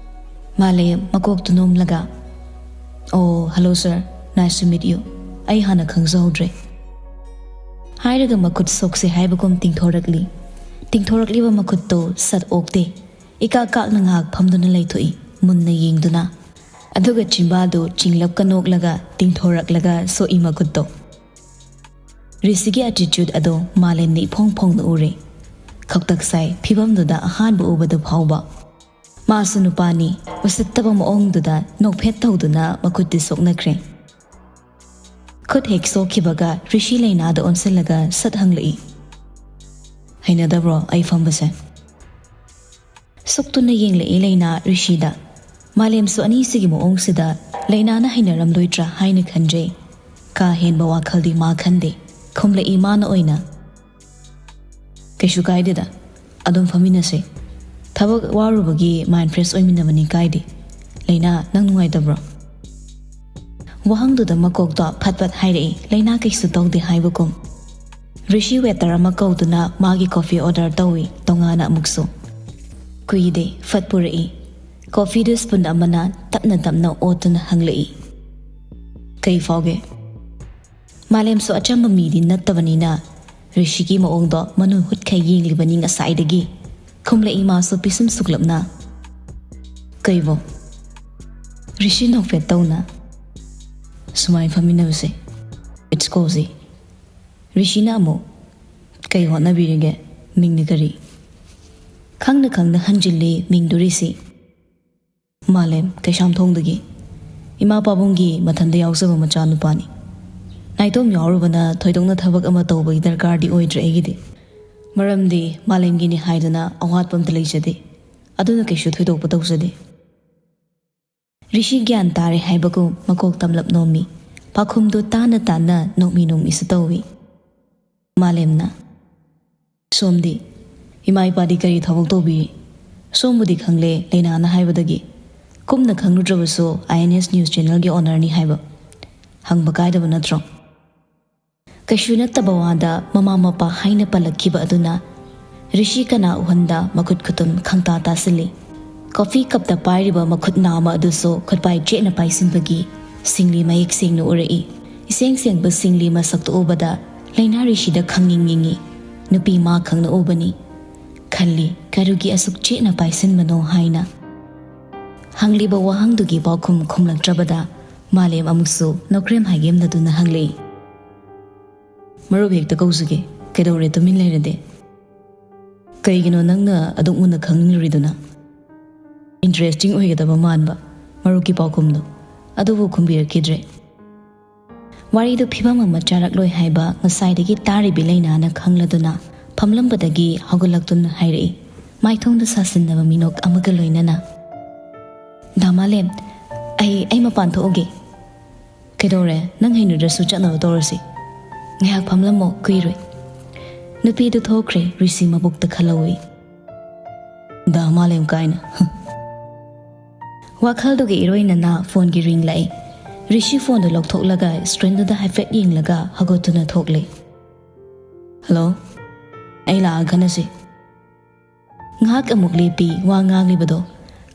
ꯃꯥꯂꯦꯝ ꯃꯀꯣꯛꯇꯨ ꯅꯣꯝꯂꯒ, "ꯑꯣ, hello sir, nice to meet you꯫ ꯑꯩ ꯍꯥꯟꯅ ꯈꯪꯖꯍꯧꯗ꯭ꯔꯦ" ꯍꯥꯏꯔꯒ ꯃꯈꯨꯠ ꯁꯣꯛꯁꯦ ꯍꯥꯏꯕꯒꯨꯝ ꯇꯤꯡꯊꯣꯔꯛꯂꯤ꯫ ꯇꯤꯡꯊꯣꯔꯛꯂꯤꯕ ꯃꯈꯨꯠꯇꯨ ꯁꯠ ꯑꯣꯛꯇꯦ꯫ ꯏꯀꯥꯛ ꯀꯥꯛꯅ ꯉꯥꯏꯍꯥꯛ ꯐꯝꯗꯨꯅ ꯂꯩꯊꯣꯛꯏ, ꯃꯨꯟꯅ ꯌꯦꯡꯗꯨꯅ꯫ ꯑꯗꯨꯒ ꯆꯤꯝꯕꯥꯜꯗꯨ ꯆꯤꯡꯂꯞꯀ ꯅꯣꯛꯂꯒ ꯇꯤꯡꯊꯣꯔꯛꯂꯒ ꯁꯣꯛꯏ ꯃꯈꯨꯠꯇꯣ꯫ ꯔꯤꯁꯤꯒꯤ attitude ꯑꯗꯣ ꯃꯥꯂꯦꯝꯅ ꯏꯐꯣꯡ ꯐꯣꯡꯅ ꯎꯔꯦ꯫ ꯈꯛꯇꯛ ꯁꯥꯏ ꯐꯤꯕꯝꯗꯨꯗ ꯑꯍꯥꯟꯕ ꯎꯕꯗ ꯐꯥꯎꯕ꯫ ꯃꯥꯁꯨ ꯅꯨꯄꯥꯅꯤ, ꯎꯁꯤꯠꯇꯕ ꯃꯑꯣꯡꯗꯨꯗ ꯅꯣꯛꯐꯦꯠ ꯇꯧꯗꯨꯅ ꯃꯈꯨꯠꯇꯤ ꯁꯣꯛꯅꯈ꯭ꯔꯦ꯫ ꯈꯨꯠ ꯍꯦꯛ ꯁꯣꯛꯈꯤꯕꯒ ꯔꯤꯁꯤ ꯂꯩꯅꯥꯗ ꯑꯣꯟꯁꯤꯜꯂꯒ ꯁꯠ ꯍꯪꯂꯛꯏ, "ꯍꯩꯅꯗꯕ꯭ꯔꯣ ꯑꯩ ꯐꯝꯕꯁꯦ?" ꯁꯨꯛꯇꯨꯅ ꯌꯦꯡꯂꯛꯏ ꯂꯩꯅꯥ ꯔꯤꯁꯤꯗ꯫ ꯃꯥꯂꯦꯝꯁꯨ ꯑꯅꯤꯁꯤꯒꯤ ꯃꯑꯣꯡꯁꯤꯗ ꯂꯩꯅꯥꯅ ꯍꯩꯅꯔꯝꯂꯣꯏꯗ꯭ꯔꯥ ꯍꯥꯏꯅ ꯈꯟꯖꯩ꯫ ꯀꯥ ꯍꯦꯟꯕ ꯋꯥꯈꯜꯗꯤ ꯃꯥ ꯈꯟꯗꯦ꯫ ꯈꯨꯝꯂꯛꯏ ꯃꯥꯅ ꯑꯣꯏꯅ, "ꯀꯩꯁꯨ ꯀꯥꯏꯗꯦꯗ, ꯑꯗꯨꯝ ꯐꯝꯃꯤꯟꯅꯁꯦ꯫ ꯊꯕꯛ ꯋꯥꯔꯨꯕꯒꯤ mind fresh ꯑꯣꯏꯃꯤꯟꯅꯕꯅꯤ, ꯀꯥꯏꯗꯦ꯫ ꯂꯩꯅꯥ, ꯅꯪ ꯅꯨꯡꯉꯥꯏꯇꯕ꯭ꯔꯣ?" ꯋꯥꯍꯪꯗꯨꯗ ꯃꯀꯣꯛꯇꯣ ꯐꯠ ꯐꯠ ꯍꯥꯏꯔꯛꯏ, ꯂꯩꯅꯥ ꯀꯩꯁꯨ ꯇꯧꯗꯦ ꯍꯥꯏꯕꯒꯨꯝ꯫ ꯔꯤꯁꯤ waiter ꯑꯃ ꯀꯧꯗꯨꯅ ꯃꯥꯒꯤ coffee order ꯇꯧꯏ, ꯇꯣꯉꯥꯟꯅ ꯑꯃꯨꯛꯁꯨ꯫ ꯀꯨꯏꯗꯦ, ꯐꯠ ꯄꯨꯔꯛꯏ꯫ Coffeeꯗꯨ spoon ꯑꯃꯅ ꯇꯞꯅ ꯇꯞꯅ ꯑꯣꯠꯇꯨꯅ ꯍꯪꯂꯛꯏ, "ꯀꯩ ꯐꯥꯎꯒꯦ?" ꯃꯥꯂꯦꯝꯁꯨ ꯑꯆꯝꯕ ꯃꯤꯗꯤ ꯅꯠꯇꯕꯅꯤꯅ ꯔꯤꯁꯤꯒꯤ ꯃꯑꯣꯡꯗꯣ ꯃꯅꯨ ꯍꯨꯠꯈꯩ ꯌꯦꯡꯂꯤꯕꯅꯤ ꯉꯁꯥꯏꯗꯒꯤ꯫ ꯈꯨꯝꯂꯛꯏ ꯃꯥꯁꯨ ꯄꯤꯁꯨꯝ ꯁꯨꯛꯂꯞꯅ, "ꯀꯩꯕꯣ?" ꯔꯤꯁꯤ ꯅꯣꯛꯐꯦꯠ ꯇꯧꯅ, "ꯁꯨꯃꯥꯏ ꯐꯝꯃꯤꯟꯅꯕꯁꯦ, it's cozy꯫ ꯔꯤꯁꯤꯅ ꯑꯃꯨꯛ, "ꯀꯩ ꯍꯣꯠꯅꯕꯤꯔꯤꯒꯦ? ꯃꯤꯡꯅ ꯀꯔꯤ?" ꯈꯪꯅ ꯈꯪꯅ ꯍꯟꯖꯤꯜꯂꯤ ꯃꯤꯡꯗꯨ ꯔꯤꯁꯤ꯫ "ꯃꯥꯂꯦꯝ, ꯀꯩꯁꯥꯝꯊꯣꯡꯗꯒꯤ꯫ ꯏꯃꯥ ꯄꯥꯕꯨꯡꯒꯤ ꯃꯊꯟꯗ ꯌꯥꯎꯖꯕ ꯃꯆꯥꯅꯨꯄꯥꯅꯤ꯫ ꯅꯥꯏꯇꯣꯝ ꯌꯥꯎꯔꯨꯕꯅ ꯊꯣꯏꯗꯣꯛꯅ ꯊꯕꯛ ꯑꯃ ꯇꯧꯕꯒꯤ ꯗꯔꯀꯥꯔꯗꯤ ꯑꯣꯏꯗ꯭ꯔꯦ ꯑꯩꯒꯤꯗꯤ꯫ ꯃꯔꯝꯗꯤ ꯃꯥꯂꯦꯝꯒꯤꯅꯤ ꯍꯥꯏꯗꯨꯅ ꯑꯋꯥꯠꯄ ꯑꯝꯇ ꯂꯩꯖꯗꯦ꯫ ꯑꯗꯨꯅ ꯀꯩꯁꯨ ꯊꯣꯏꯗꯣꯛꯄ ꯇꯧꯖꯗꯦ꯫" ꯔꯤꯁꯤ ꯒ꯭ꯌꯥꯟ ꯇꯥꯔꯦ ꯍꯥꯏꯕꯒꯨꯝ ꯃꯀꯣꯛ ꯇꯝꯂꯞ ꯅꯣꯝꯃꯤ꯫ ꯄꯥꯎꯈꯨꯝꯗꯨ ꯇꯥꯅ ꯇꯥꯅ ꯅꯣꯛꯃꯤ ꯅꯣꯛꯃꯤꯁꯨ ꯇꯧꯏ꯫ ꯃꯥꯂꯦꯝꯅ, "ꯁꯣꯝꯗꯤ? ꯏꯃꯥ ꯏꯄꯥꯗꯤ ꯀꯔꯤ ꯊꯕꯛ ꯇꯧꯕꯤꯔꯤ? ꯁꯣꯝꯕꯨꯗꯤ ꯈꯪꯂꯦ ꯂꯩꯅꯥꯅ ꯍꯥꯏꯕꯗꯒꯤ꯫ ꯀꯨꯞꯅ ꯈꯪꯂꯨꯗ꯭ꯔꯕꯁꯨ ꯑꯥꯏ ꯑꯦꯟ ꯑꯦꯁ news channelꯒꯤ ownerꯅꯤ ꯍꯥꯏꯕ ꯍꯪꯕ ꯀꯥꯏꯗꯕ ꯅꯠꯇ꯭ꯔꯣ?" ꯀꯩꯁꯨ ꯅꯠꯇꯕ ꯋꯥꯗ ꯃꯃꯥ ꯃꯄꯥ ꯍꯥꯏꯅ ꯄꯜꯂꯛꯈꯤꯕ ꯑꯗꯨꯅ ꯔꯤꯁꯤ ꯀꯅꯥ ꯎꯍꯟꯗ ꯃꯈꯨꯠ ꯈꯨꯇꯨꯝ ꯈꯪꯇꯥ ꯇꯥꯁꯤꯜꯂꯤ꯫ ꯀꯣꯐꯤ ꯀꯞꯇ ꯄꯥꯏꯔꯤꯕ ꯃꯈꯨꯠ ꯅꯥꯝꯃ ꯑꯗꯨꯁꯨ ꯈꯨꯠꯄꯥꯏ ꯆꯦꯠꯅ ꯄꯥꯏꯁꯤꯟꯕꯒꯤ ꯁꯤꯡꯂꯤ ꯃꯌꯦꯛ ꯁꯦꯡꯅ ꯎꯔꯛꯏ꯫ ꯏꯁꯦꯡ ꯁꯦꯡꯕ ꯁꯤꯡꯂꯤ ꯃꯁꯛꯇꯨ ꯎꯕꯗ ꯂꯩꯅꯥ ꯔꯤꯁꯤꯗ ꯈꯪꯅꯤꯡ ꯅꯤꯡꯉꯤ꯫ ꯅꯨꯄꯤ ꯃꯥ ꯈꯪꯅ ꯎꯕꯅꯤ꯫ ꯈꯜꯂꯤ, "ꯀꯔꯤꯒꯤ ꯑꯁꯨꯛ ꯆꯦꯠꯅ ꯄꯥꯏꯁꯤꯟꯕꯅꯣ?" ꯍꯥꯏꯅ꯫ ꯍꯪꯂꯤꯕ ꯋꯥꯍꯪꯗꯨꯒꯤ ꯄꯥꯎꯈꯨꯝ ꯈꯨꯝꯂꯛꯇ꯭ꯔꯕꯗ ꯃꯥꯂꯦꯝ ꯑꯃꯨꯛꯁꯨ ꯅꯣꯀ꯭ꯔꯦꯝ ꯍꯥꯏꯒꯦꯝꯅꯗꯨꯅ ꯍꯪꯂꯛꯏ, "ꯃꯔꯨꯞ ꯍꯦꯛꯇ ꯀꯧꯖꯒꯦ, ꯀꯩꯗꯧꯔꯦ ꯇꯨꯃꯤꯟ ꯂꯩꯔꯗꯤ? ꯀꯩꯒꯤꯅꯣ ꯅꯪꯅ ꯑꯗꯨꯛ ꯃꯨꯟꯅ ꯈꯪꯅꯤꯡꯂꯨꯔꯤꯗꯨꯅ?" ꯏꯟꯇꯔꯦꯁꯇꯤꯡ ꯑꯣꯏꯒꯗꯕ ꯃꯥꯟꯕ ꯃꯔꯨꯞꯀꯤ ꯄꯥꯎꯈꯨꯝꯗꯣ, ꯑꯗꯨꯕꯨ ꯈꯨꯝꯕꯤꯔꯛꯈꯤꯗ꯭ꯔꯦ꯫ ꯋꯥꯔꯤꯗꯨ ꯐꯤꯕꯝ ꯑꯃ ꯆꯥꯔꯛꯂꯣꯏ ꯍꯥꯏꯕ ꯉꯁꯥꯏꯗꯒꯤ ꯇꯥꯔꯤꯕꯤ ꯂꯩꯅꯥꯅ ꯈꯪꯂꯗꯨꯅ ꯐꯝꯂꯝꯕꯗꯒꯤ ꯍꯧꯒꯠꯂꯛꯇꯨꯅ ꯍꯥꯏꯔꯛꯏ, ꯃꯥꯏꯊꯣꯡꯗ ꯁꯥꯁꯤꯟꯅꯕ ꯃꯤꯅꯣꯛ ꯑꯃꯒ ꯂꯣꯏꯅꯅ꯫ "ꯗꯥ ꯃꯥꯂꯦꯝ, ꯑꯩ, ꯑꯩ ꯃꯄꯥꯟ ꯊꯣꯛꯎꯒꯦ꯫" "ꯀꯩꯗꯧꯔꯦ? ꯅꯪ ꯍꯩꯅꯗ꯭ꯔꯁꯨ ꯆꯠꯅꯕ ꯇꯧꯔꯁꯤ꯫ ꯉꯥꯏꯍꯥꯛ ꯐꯝꯂꯝꯃꯣ, ꯀꯨꯏꯔꯣꯏ꯫" ꯅꯨꯄꯤꯗꯨ ꯊꯣꯛꯈ꯭ꯔꯦ, ꯔꯤꯁꯤ ꯃꯕꯨꯛꯇ ꯈꯜꯍꯧꯏ꯫ "ꯗꯥ ꯃꯥꯂꯦꯝ ꯀꯥꯏꯅ꯫" ꯋꯥꯈꯜꯗꯨꯒꯤ ꯏꯔꯣꯏꯅꯅ ꯐꯣꯟꯒꯤ ꯔꯤꯡ ꯂꯥꯛꯏ꯫ ꯔꯤꯁꯤ ꯐꯣꯟꯗꯨ ꯂꯧꯊꯣꯛꯂꯒ ꯁ꯭ꯀ꯭ꯔꯤꯟꯗꯨꯗ ꯍꯥꯏꯐꯦꯠ ꯌꯦꯡꯂꯒ ꯍꯧꯒꯠꯇꯨꯅ ꯊꯣꯛꯂꯦ꯫ "ꯍꯜꯂꯣ, ꯑꯩ ꯂꯥꯛꯑꯒ ꯈꯟꯅꯁꯤ꯫" ꯉꯥꯏꯍꯥꯛ ꯑꯃꯨꯛ ꯂꯦꯞꯄꯤ ꯋꯥ ꯉꯥꯡꯂꯤꯕꯗꯣ꯫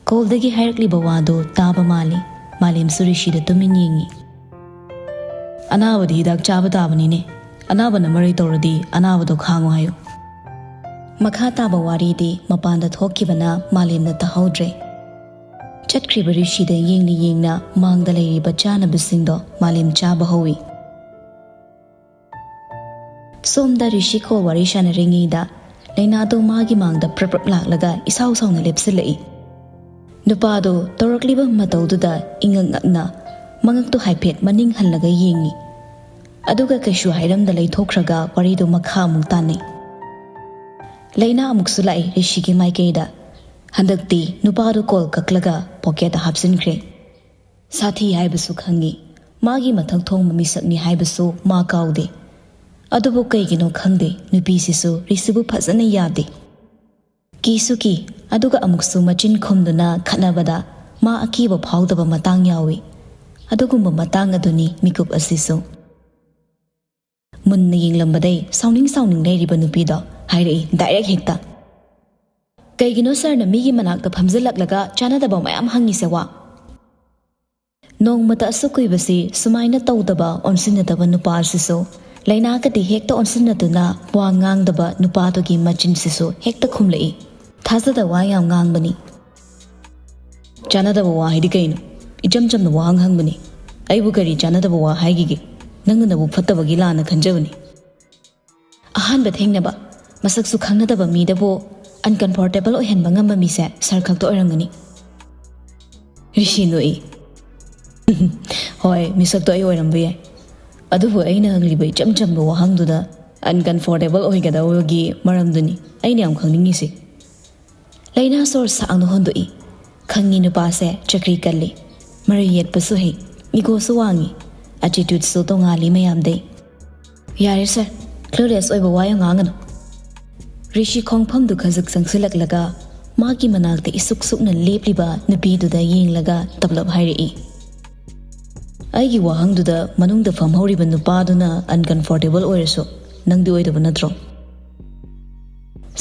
ꯀꯣꯜꯗꯒꯤ ꯍꯥꯏꯔꯛꯂꯤꯕ ꯋꯥꯗꯨ ꯇꯥꯕ ꯃꯥꯜꯂꯤ꯫ ꯃꯥꯂꯦꯝꯁꯨ ꯔꯤꯁꯤꯗ ꯇꯨꯃꯤꯟ ꯌꯦꯡꯉꯤ꯫ "ꯑꯅꯥꯕꯗꯤ ꯍꯤꯗꯥꯛ ꯆꯥꯕ ꯇꯥꯕꯅꯤꯅꯦ꯫ ꯑꯅꯥꯕꯅ ꯃꯔꯩ ꯇꯧꯔꯗꯤ ꯑꯅꯥꯕꯗꯣ ꯈꯥꯡꯉꯨ ꯍꯥꯏꯌꯨ꯫" ꯃꯈꯥ ꯇꯥꯕ ꯋꯥꯔꯤꯗꯤ ꯃꯄꯥꯟꯗ ꯊꯣꯛꯈꯤꯕꯅ ꯃꯥꯂꯦꯝꯅ ꯇꯥꯍꯧꯗ꯭ꯔꯦ꯫ ꯆꯠꯈ꯭ꯔꯤꯕ ꯔꯤꯁꯤꯗ ꯌꯦꯡꯅ ꯌꯦꯡꯅ ꯃꯥꯡꯗ ꯂꯩꯔꯤꯕ ꯆꯥꯅꯕꯁꯤꯡꯗꯣ ꯃꯥꯂꯦꯝ ꯆꯥꯕ ꯍꯧꯏ꯫ ꯁꯣꯝꯗ ꯔꯤꯁꯤ ꯀꯣꯜ ꯋꯥꯔꯤ ꯁꯥꯟꯅꯔꯤꯉꯩꯗ ꯂꯩꯅꯥꯗꯣ ꯃꯥꯒꯤ ꯃꯥꯡꯗ ꯄ꯭ꯔꯞ ꯄ꯭ꯔꯞ ꯂꯥꯛꯂꯒ ꯏꯁꯥꯎ ꯁꯥꯎꯅ ꯂꯦꯞꯁꯤꯜꯂꯛꯏ꯫ ꯅꯨꯄꯥꯗꯣ ꯇꯧꯔꯛꯂꯤꯕ ꯃꯇꯧꯗꯨꯗ ꯏꯉꯛ ꯉꯛꯅ ꯃꯉꯛꯇꯣ ꯍꯥꯏꯐꯦꯠ ꯃꯅꯤꯡ ꯍꯜꯂꯒ ꯌꯦꯡꯉꯤ꯫ ꯑꯗꯨꯒ ꯀꯩꯁꯨ ꯍꯥꯏꯔꯝꯗ ꯂꯩꯊꯣꯛꯈ꯭ꯔꯒ ꯋꯥꯔꯤꯗꯣ ꯃꯈꯥ ꯑꯃꯨꯛ ꯇꯥꯅꯩ꯫ ꯂꯩꯅꯥ ꯑꯃꯨꯛꯁꯨ ꯂꯥꯛꯏ ꯔꯤꯁꯤꯒꯤ ꯃꯥꯏꯀꯩꯗ꯫ ꯍꯟꯗꯛꯇꯤ ꯅꯨꯄꯥꯗꯣ ꯀꯣꯜ ꯀꯛꯂꯒ ꯄꯣꯀꯦꯠꯇ ꯍꯥꯞꯆꯤꯟꯈ꯭ꯔꯦ꯫ ꯁꯥꯊꯤ ꯍꯥꯏꯕꯁꯨ ꯈꯪꯉꯤ, ꯃꯥꯒꯤ ꯃꯊꯛ ꯊꯣꯡꯕ ꯃꯤꯁꯛꯅꯤ ꯍꯥꯏꯕꯁꯨ ꯃꯥ ꯀꯥꯎꯗꯦ꯫ ꯑꯗꯨꯕꯨ ꯀꯩꯒꯤꯅꯣ ꯈꯪꯗꯦ, ꯅꯨꯄꯤꯁꯤꯁꯨ ꯔꯤꯁꯤꯕꯨ ꯐꯖꯅ ꯌꯥꯗꯦ꯫ ꯀꯤꯁꯨ ꯀꯤ, ꯑꯗꯨꯒ ꯑꯃꯨꯛꯁꯨ ꯃꯆꯤꯟ ꯈꯨꯝꯗꯨꯅ ꯈꯠꯅꯕꯗ ꯃꯥ ꯑꯀꯤꯕ ꯐꯥꯎꯗꯕ ꯃꯇꯥꯡ ꯌꯥꯎꯏ꯫ ꯑꯗꯨꯒꯨꯝꯕ ꯃꯇꯥꯡ ꯑꯗꯨꯅꯤ ꯃꯤꯀꯨꯞ ꯑꯁꯤꯁꯨ꯫ ꯃꯨꯟꯅ ꯌꯦꯡꯂꯝꯕꯗꯩ ꯁꯥꯎꯅꯤꯡ ꯁꯥꯎꯅꯤꯡ ꯂꯩꯔꯤꯕ ꯅꯨꯄꯤꯗꯣ ꯍꯥꯏꯔꯛꯏ ꯗꯥꯏꯔꯦꯛ ꯍꯦꯛꯇ꯫ "ꯀꯩꯒꯤꯅꯣ ꯁꯥꯔꯅ ꯃꯤꯒꯤ ꯃꯅꯥꯛꯇ ꯐꯝꯖꯤꯜꯂꯛꯂꯒ ꯆꯥꯟꯅꯗꯕ ꯃꯌꯥꯝ ꯍꯪꯉꯤꯁꯦ ꯋꯥ?" ꯅꯣꯡꯃꯇ ꯑꯁꯨꯛ ꯀꯨꯏꯕꯁꯤ ꯁꯨꯃꯥꯏꯅ ꯇꯧꯗꯕ ꯑꯣꯟꯁꯤꯟꯅꯗꯕ ꯅꯨꯄꯥꯁꯤꯁꯨ ꯂꯩꯅꯥꯒꯗꯤ ꯍꯦꯛꯇ ꯑꯣꯟꯁꯤꯟꯅꯗꯨꯅ ꯋꯥ ꯉꯥꯡꯗꯕ ꯅꯨꯄꯥꯗꯨꯒꯤ ꯃꯆꯤꯟꯁꯤꯁꯨ ꯍꯦꯛꯇ ꯈꯨꯝꯂꯛꯏ꯫ ꯊꯥꯖꯗ ꯋꯥ ꯌꯥꯝ ꯉꯥꯡꯕꯅꯤ꯫ "ꯆꯥꯟꯅꯗꯕ ꯋꯥ ꯍꯥꯏꯗꯤ ꯀꯩꯅꯣ? ꯏꯆꯝ ꯆꯝꯅ ꯋꯥꯍꯪ ꯍꯪꯕꯅꯤ꯫ ꯑꯩꯕꯨ ꯀꯔꯤ ꯆꯥꯟꯅꯗꯕ ꯋꯥ ꯍꯥꯏꯈꯤꯒꯦ? ꯅꯪꯅ ꯅꯕꯨꯛ ꯐꯠꯇꯕꯒꯤ ꯂꯥꯟꯅ ꯈꯟꯖꯕꯅꯤ꯫" ꯑꯍꯥꯟꯕ ꯊꯦꯡꯅꯕ, ꯃꯁꯛꯁꯨ ꯈꯪꯅꯗꯕ ꯃꯤꯗꯕꯨ ꯑꯟꯀꯝꯐꯣꯔꯇꯦꯕꯜ ꯑꯣꯏꯍꯟꯕ ꯉꯝꯕ ꯃꯤꯁꯦ ꯁꯥꯔ ꯈꯛꯇ ꯑꯣꯏꯔꯝꯒꯅꯤ꯫ ꯔꯤꯁꯤ ꯅꯣꯛꯏ꯫ "ꯍꯣꯏ, ꯃꯤꯁꯛꯇꯣ ꯑꯩ ꯑꯣꯏꯔꯝꯕ ꯌꯥꯏ꯫ ꯑꯗꯨꯕꯨ ꯑꯩꯅ ꯍꯪꯂꯤꯕ ꯏꯆꯝ ꯆꯝꯕ ꯋꯥꯍꯪꯗꯨꯗ ꯑꯟꯀꯝꯐꯣꯔꯇꯦꯕꯜ ꯑꯣꯏꯒꯗꯧꯕꯒꯤ ꯃꯔꯝꯗꯨꯅꯤ ꯑꯩꯅ ꯌꯥꯝ ꯈꯪꯅꯤꯡꯉꯤꯁꯤ꯫" ꯂꯩꯅꯥ ꯁꯣꯔ ꯁꯥꯡꯅ ꯍꯣꯟꯗꯣꯛꯏ꯫ ꯈꯪꯉꯤ ꯅꯨꯄꯥꯁꯦ ꯆꯀ꯭ꯔꯤ ꯀꯜꯂꯤ, ꯃꯔꯩ ꯌꯦꯠꯄꯁꯨ ꯍꯩ, ꯏꯒꯣꯁꯨ ꯋꯥꯡꯉꯤ, ꯑꯦꯇꯤꯇ꯭ꯌꯨꯠꯁꯨ ꯇꯣꯉꯥꯜꯂꯤ ꯃꯌꯥꯝꯗꯩ꯫ "ꯌꯥꯔꯦ ꯁꯥꯔ, ꯀ꯭ꯂꯨꯂꯦꯁ ꯑꯣꯏꯕ ꯋꯥ ꯌꯥꯝ ꯉꯥꯡꯒꯅꯨ꯫" ꯔꯤꯁꯤ ꯈꯣꯡꯐꯝꯗꯨ ꯈꯖꯤꯛ ꯆꯪꯁꯤꯜꯂꯛꯂꯒ ꯃꯥꯒꯤ ꯃꯅꯥꯛꯇ ꯏꯁꯨꯛ ꯁꯨꯛꯅ ꯂꯦꯞꯂꯤꯕ ꯅꯨꯄꯤꯗꯨꯗ ꯌꯦꯡꯂꯒ ꯇꯞꯂꯞ ꯍꯥꯏꯔꯛꯏ꯫ "ꯑꯩꯒꯤ ꯋꯥꯍꯪꯗꯨꯗ ꯃꯅꯨꯡꯗ ꯐꯝꯍꯧꯔꯤꯕ ꯅꯨꯄꯥꯗꯨꯅ ꯑꯟꯀꯝꯐꯣꯔꯇꯦꯕꯜ ꯑꯣꯏꯔꯁꯨ ꯅꯪꯗꯤ ꯑꯣꯏꯗꯕ ꯅꯠꯇ꯭ꯔꯣ?"